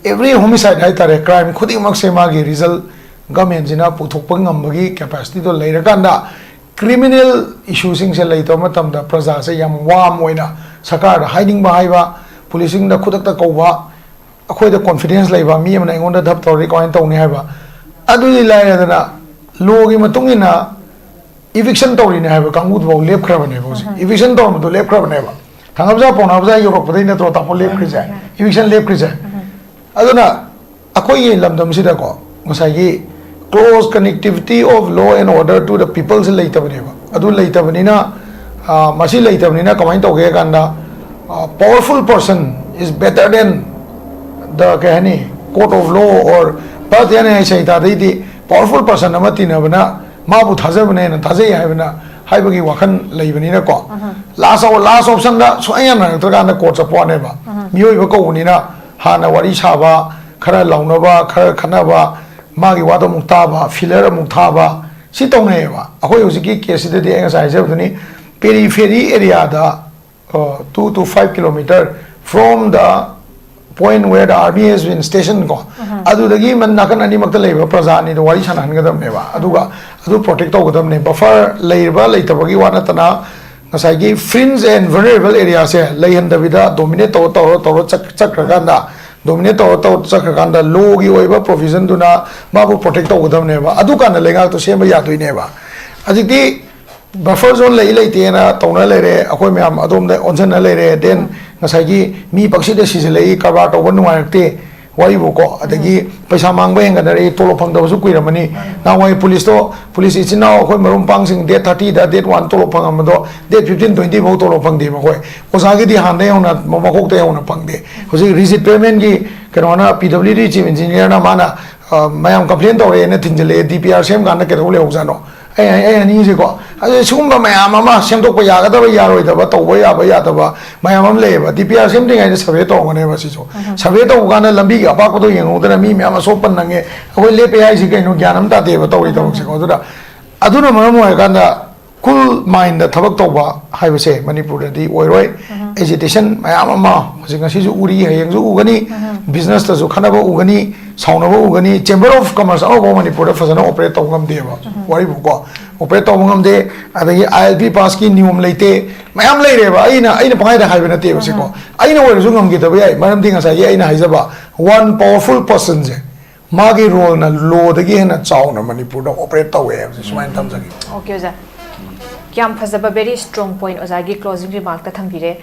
Every homicide ꯍꯥꯏꯇꯥꯔꯦ, crime ꯈꯨꯗꯤꯡꯃꯛꯁꯦ ꯃꯥꯒꯤ result governmentꯁꯤꯅ ꯄꯨꯊꯣꯛꯄ ꯉꯝꯕꯒꯤ capacityꯗꯣ ꯂꯩꯔꯀꯥꯟꯗ criminal issueꯁꯤꯡꯁꯦ ꯂꯩꯇꯕ ꯃꯇꯝꯗ ꯄ꯭ꯔꯖꯥꯁꯦ ꯌꯥꯝ warm ꯑꯣꯏꯅ ꯁꯔꯀꯥꯔꯗ ꯍꯥꯏꯅꯤꯡꯕ ꯍꯥꯏꯕ, ꯄꯨꯂꯤꯁꯁꯤꯡꯗ ꯈꯨꯗꯛꯇ ꯀꯧꯕ, ꯑꯩꯈꯣꯏꯗ confidence ꯂꯩꯕ, ꯃꯤ ꯑꯃꯅ ꯑꯩꯉꯣꯟꯗ ꯙꯞ ꯇꯧꯔꯗꯤ ꯀꯃꯥꯏꯅ ꯇꯧꯅꯤ ꯍꯥꯏꯕ꯫ ꯑꯗꯨꯗꯤ ꯂꯥꯏꯔꯗꯅ, lawꯒꯤ ꯃꯇꯨꯡ ꯏꯟꯅ eviction ꯇꯧꯔꯤꯅꯦ ꯍꯥꯏꯕ ꯀꯥꯡꯕꯨꯗꯨꯐꯥꯎ ꯂꯦꯞꯈ꯭ꯔꯕꯅꯦꯕ ꯍꯧꯖꯤꯛ꯫ Eviction ꯇꯧꯔꯝꯕꯗꯣ ꯂꯦꯞꯈ꯭ꯔꯕꯅꯦꯕ꯫ ꯊꯥꯡꯒꯞꯖꯥ ꯄꯥꯎꯅꯥꯕꯖꯥ ꯌꯧꯔꯛꯄꯗꯩ ꯅꯠꯇ꯭ꯔꯣ ꯇꯥꯃꯣ ꯂꯦꯞꯈ꯭ꯔꯤꯁꯦ? Eviction ꯂꯦꯞꯈ꯭ꯔꯤꯁꯦ꯫ ꯑꯗꯨꯅ ꯑꯩꯈꯣꯏꯒꯤ ꯂꯝꯗꯝꯁꯤꯗꯀꯣ ꯉꯁꯥꯏꯒꯤ close connectivity of law and order to the peopleꯁꯦ ꯂꯩꯇꯕꯅꯦꯕ꯫ ꯑꯗꯨ ꯂꯩꯇꯕꯅꯤꯅ, ꯑ, ꯃꯁꯤ ꯂꯩꯇꯕꯅꯤꯅ ꯀꯃꯥꯏꯅ ꯇꯧꯒꯦ ꯍꯥꯏ ꯀꯥꯟꯗ Powerful person is better than the, ꯀꯩ ꯍꯥꯏꯅꯤ, court of law or Bharatiya ꯅ꯭ꯌꯥꯌ ꯁꯪꯍꯤꯇꯥꯗꯩꯗꯤ powerful person ꯑꯃ ꯇꯤꯟꯅꯕꯅ ꯃꯥꯕꯨ ꯊꯥꯖꯕꯅ ꯍꯦꯟꯅ ꯊꯥꯖꯩ ꯍꯥꯏꯕꯅ, ꯍꯥꯏꯕꯒꯤ ꯋꯥꯈꯜ ꯂꯩꯕꯅꯤꯅꯀꯣ, ꯂꯥꯁ ꯂꯥꯁ ꯑꯣꯞꯁꯟꯗ ꯁꯨꯡꯌꯥ ꯌꯥꯅꯔꯛꯇ꯭ꯔꯀꯥꯟꯗ ꯀꯣꯔꯠ ꯆꯠꯄ ꯋꯥꯅꯦꯕ꯫ ꯃꯤꯑꯣꯏꯕ ꯀꯧꯕꯅꯤꯅ ꯍꯥꯟꯅ ꯋꯥꯔꯤ ꯁꯥꯕ, ꯈꯔ ꯂꯥꯎꯅꯕ, ꯈꯔ ꯈꯠꯅꯕ, ꯃꯥꯒꯤ ꯋꯥꯗꯣ ꯑꯃꯨꯛ ꯇꯥꯕ, ꯐꯤꯂꯔ ꯑꯃꯨꯛ ꯊꯥꯕ, ꯁꯤ ꯇꯧꯅꯩꯌꯦꯕ꯫ ꯑꯩꯈꯣꯏ ꯍꯧꯖꯤꯛꯀꯤ ꯀꯦꯁꯁꯤꯗꯗꯤ ꯑꯩ ꯉꯁꯥꯏ ꯍꯥꯏꯖꯕꯗꯨꯅꯤ, ꯄꯦꯔꯤꯐꯦꯔꯤ ꯑꯦꯔꯤꯌꯥꯗ two to five kilometer from the point where the army has been stationed ꯀꯣ, ꯑꯗꯨꯗꯒꯤ ꯃꯟ ꯅꯥꯀꯟ ꯑꯅꯤꯃꯛꯇ ꯂꯩꯕ ꯄ꯭ꯔꯖꯥ ꯑꯅꯤꯗꯣ ꯋꯥꯔꯤ ꯁꯥꯟꯅꯍꯟꯒꯗꯕꯅꯦꯕ꯫ ꯑꯗꯨꯒ ꯑꯗꯨ ꯄ꯭ꯔꯣꯇꯦꯛ ꯇꯧꯒꯗꯕꯅꯦ꯫ ꯕꯐꯔ ꯂꯩꯔꯕ ꯂꯩꯇꯕꯒꯤ ꯋꯥ ꯅꯠꯇꯅ, ꯉꯁꯥꯏꯒꯤ fringe and vulnerable areaꯁꯦ ꯂꯩꯍꯟꯗꯕꯤꯗ, ꯗꯣꯃꯤꯅꯦꯠ ꯇꯧꯔ ꯇꯧꯔ ꯇꯧꯔ ꯆꯠ- ꯆꯠꯈ꯭ꯔꯀꯥꯟꯗ, ꯗꯣꯃꯤꯅꯦꯠ ꯇꯧꯔ ꯇꯧꯔ ꯆꯠꯈ꯭ꯔꯀꯥꯟꯗ, ꯂꯣꯒꯤ ꯑꯣꯏꯕ ꯄ꯭ꯔꯣꯚꯤꯖꯟꯗꯨꯅ ꯃꯥꯕꯨ ꯄ꯭ꯔꯣꯇꯦꯛ ꯇꯧꯒꯗꯕꯅꯦꯕ꯫ ꯑꯗꯨꯀꯥꯟꯗ ꯂꯩꯉꯥꯛꯇꯣ ꯁꯦꯝꯕ ꯌꯥꯗꯣꯏꯅꯦꯕ꯫ ꯍꯧꯖꯤꯛꯇꯤ ꯕꯐꯔ ꯖꯣꯟ ꯂꯩ ꯂꯩꯇꯦꯅ ꯇꯧꯅ ꯂꯩꯔꯦ, ꯑꯩꯈꯣꯏ ꯃꯌꯥꯝ ꯑꯗꯣꯝꯗ ꯑꯣꯟꯁꯤꯟꯅ ꯂꯩꯔꯦ꯫ ꯗꯦꯟ ꯉꯁꯥꯏꯒꯤ ꯃꯤ ꯄꯪꯁꯤꯗ ꯁꯤꯖꯤꯜꯂꯛꯏ, ꯀꯔꯕꯥꯔ ꯇꯧꯕ ꯅꯨꯡꯉꯥꯏꯔꯛꯇꯦ, ꯋꯥꯔꯤꯕꯨꯀꯣ꯫ ꯑꯗꯒꯤ ꯄꯩꯁꯥ ꯃꯥꯡꯕ ꯍꯦꯟꯒꯠꯅꯔꯛꯏ, ꯇꯣꯂꯣꯞ ꯐꯪꯗꯕꯁꯨ ꯀꯨꯏꯔꯝꯃꯅꯤ꯫ ꯅꯍꯥꯟꯋꯥꯏ ꯄꯨꯂꯤꯁꯇꯣ, ꯄꯨꯂꯤꯁ ꯏꯆꯤꯟ ꯏꯅꯥꯎ ꯑꯩꯈꯣꯏ ꯃꯔꯨꯞ ꯃꯄꯥꯡꯁꯤꯡ ꯗꯦꯠ ꯊꯥꯔꯇꯤꯗ, ꯗꯦꯠ ꯋꯥꯟ ꯇꯣꯂꯣꯞ ꯐꯪꯉꯝꯕꯗꯣ ꯗꯦꯠ ꯐꯤꯐꯇꯤꯟ, ꯇ꯭ꯋꯦꯟꯇꯤ ꯐꯥꯎ ꯇꯣꯂꯣꯞ ꯐꯪꯗꯦ ꯃꯈꯣꯏ꯫ ꯑꯣꯖꯥꯒꯤꯗꯤ ꯍꯥꯟꯅꯗꯩ ꯍꯧꯅ ꯃ- ꯃꯀꯣꯛꯇꯩ ꯍꯧꯅ ꯐꯪꯗꯦ꯫ ꯍꯧꯖꯤꯛ ꯔꯤꯖꯤꯠ ꯄꯦꯃꯦꯟꯒꯤ ꯀꯩꯅꯣꯅ, ꯄꯤ ꯗꯕ꯭ꯂꯤꯎ ꯗꯤ ꯆꯤꯐ ꯏꯟꯖꯤꯅꯤꯌꯥꯔꯅ ꯃꯥꯅ, ꯑ, ꯃꯌꯥꯝ ꯀꯝꯄ꯭ꯂꯦꯟ ꯇꯧꯔꯛꯑꯦꯅ ꯊꯤꯟꯖꯤꯜꯂꯛꯑꯦ, ꯗꯤ ꯄꯤ ꯑꯥꯔ ꯁꯦꯝ ꯀꯥꯟꯗ ꯀꯩꯗꯧ ꯂꯩꯍꯧꯖꯥꯠꯅꯣ? ꯑꯩ ꯑꯩ ꯍꯥꯏꯅꯤꯡꯉꯤꯁꯦꯀꯣ, ꯑꯗꯨ ꯁꯤꯒꯨꯝꯕ ꯃꯌꯥꯝ ꯑꯃ ꯁꯦꯝꯗꯣꯛꯄ ꯌꯥꯒꯗꯕ, ꯌꯥꯔꯣꯏꯗꯕ, ꯇꯧꯕ ꯌꯥꯕ ꯌꯥꯗꯕ ꯃꯌꯥꯝ ꯑꯃ ꯂꯩꯌꯦꯕ꯫ ꯗꯤ ꯄꯤ ꯑꯥꯔ ꯁꯦꯝꯗ꯭ꯔꯤꯉꯩꯗ ꯁꯔꯚꯦ ꯇꯧꯔꯝꯒꯅꯦꯕ ꯁꯤꯁꯨ꯫ ꯁꯔꯚꯦ ꯇꯧꯕ ꯀꯥꯟꯗ ꯂꯝꯕꯤꯒꯤ ꯑꯄꯥꯛꯄꯗꯣ ꯌꯦꯡꯍꯧꯗꯅ ꯃꯤ ꯃꯌꯥꯝ ꯑꯁꯣꯛ ꯑꯄꯟ ꯅꯪꯉꯦ, ꯑꯩꯈꯣꯏ ꯂꯦꯞꯄꯦ ꯍꯥꯏꯁꯤ ꯀꯩꯅꯣ? ꯒ꯭ꯌꯥꯟ ꯑꯃ ꯇꯥꯗꯦꯕ ꯇꯧꯔꯤ ꯊꯕꯛꯁꯦꯀꯣ꯫ ꯑꯗꯨꯅ ꯑꯗꯨꯅ ꯃꯔꯝ ꯑꯣꯏꯔꯀꯥꯟꯗ ꯀꯨꯜ ꯃꯥꯏꯟꯗ ꯊꯕꯛ ꯇꯧꯕ ꯍꯥꯏꯕꯁꯦ ꯃꯅꯤꯄꯨꯔꯗꯗꯤ ꯑꯣꯏꯔꯣꯏ꯫ ꯑꯦꯖꯤꯇꯦꯁꯟ ꯃꯌꯥꯝ ꯑꯃ ꯍꯧꯖꯤꯛ ꯉꯁꯤꯁꯨ ꯎꯔꯤ, ꯍꯌꯦꯡꯁꯨ ꯎꯒꯅꯤ꯫ ꯕꯤꯖꯤꯅꯦꯁꯇꯁꯨ ꯈꯠꯅꯕ ꯎꯒꯅꯤ, ꯁꯥꯎꯅꯕ ꯎꯒꯅꯤ꯫ ꯆꯦꯝꯕꯔ ꯑꯣꯐ ꯀꯃꯔꯁ ꯑꯃꯐꯥꯎ ꯃꯅꯤꯄꯨꯔꯗ ꯐꯖꯅ ꯑꯣꯄꯔꯦꯠ ꯇꯧꯕ ꯉꯝꯗꯦꯕ, ꯋꯥꯔꯤꯕꯨꯀꯣ, ꯑꯣꯄꯔꯦꯠ ꯇꯧꯕ ꯉꯝꯗꯦ꯫ ꯑꯗꯒꯤ ꯑꯥꯏ ꯑꯦꯜ ꯄꯤ ꯄꯥꯁꯀꯤ ꯅꯤꯌꯣꯝ ꯂꯩꯇꯦ, ꯃꯌꯥꯝ ꯂꯩꯔꯦꯕ꯫ ꯑꯩꯅ ꯑꯩꯅ ꯄꯪꯍꯥꯏꯗ ꯍꯥꯏꯕ ꯅꯠꯇꯦꯕ ꯁꯤꯀꯣ꯫ ꯑꯩꯅ ꯑꯣꯏꯔꯁꯨ ꯉꯝꯈꯤꯗꯕ ꯌꯥꯏ, ꯃꯔꯝꯗꯤ ꯉꯁꯥꯏꯒꯤ ꯑꯩꯅ ꯍꯥꯏꯖꯕ ꯋꯥꯟ ꯄꯋꯥꯔꯐꯨꯜ ꯄꯔꯁꯟꯁꯦ ꯃꯥꯒꯤ ꯔꯣꯜꯅ ꯂꯣꯗꯒꯤ ꯍꯦꯟꯅ ꯆꯥꯎꯅ ꯃꯅꯤꯄꯨꯔꯗ ꯑꯣꯄꯔꯦꯠ ꯇꯧꯋꯦ ꯍꯥꯏꯕꯁꯦ ꯁꯨꯃꯥꯏꯅ ꯊꯝꯖꯒꯦ꯫ ꯑꯣꯀꯦ ꯑꯣꯖꯥ, ꯌꯥꯝ ꯐꯖꯕ, very strong point ꯑꯣꯖꯥꯒꯤ closing remarkꯇ ꯊꯝꯕꯤꯔꯦ꯫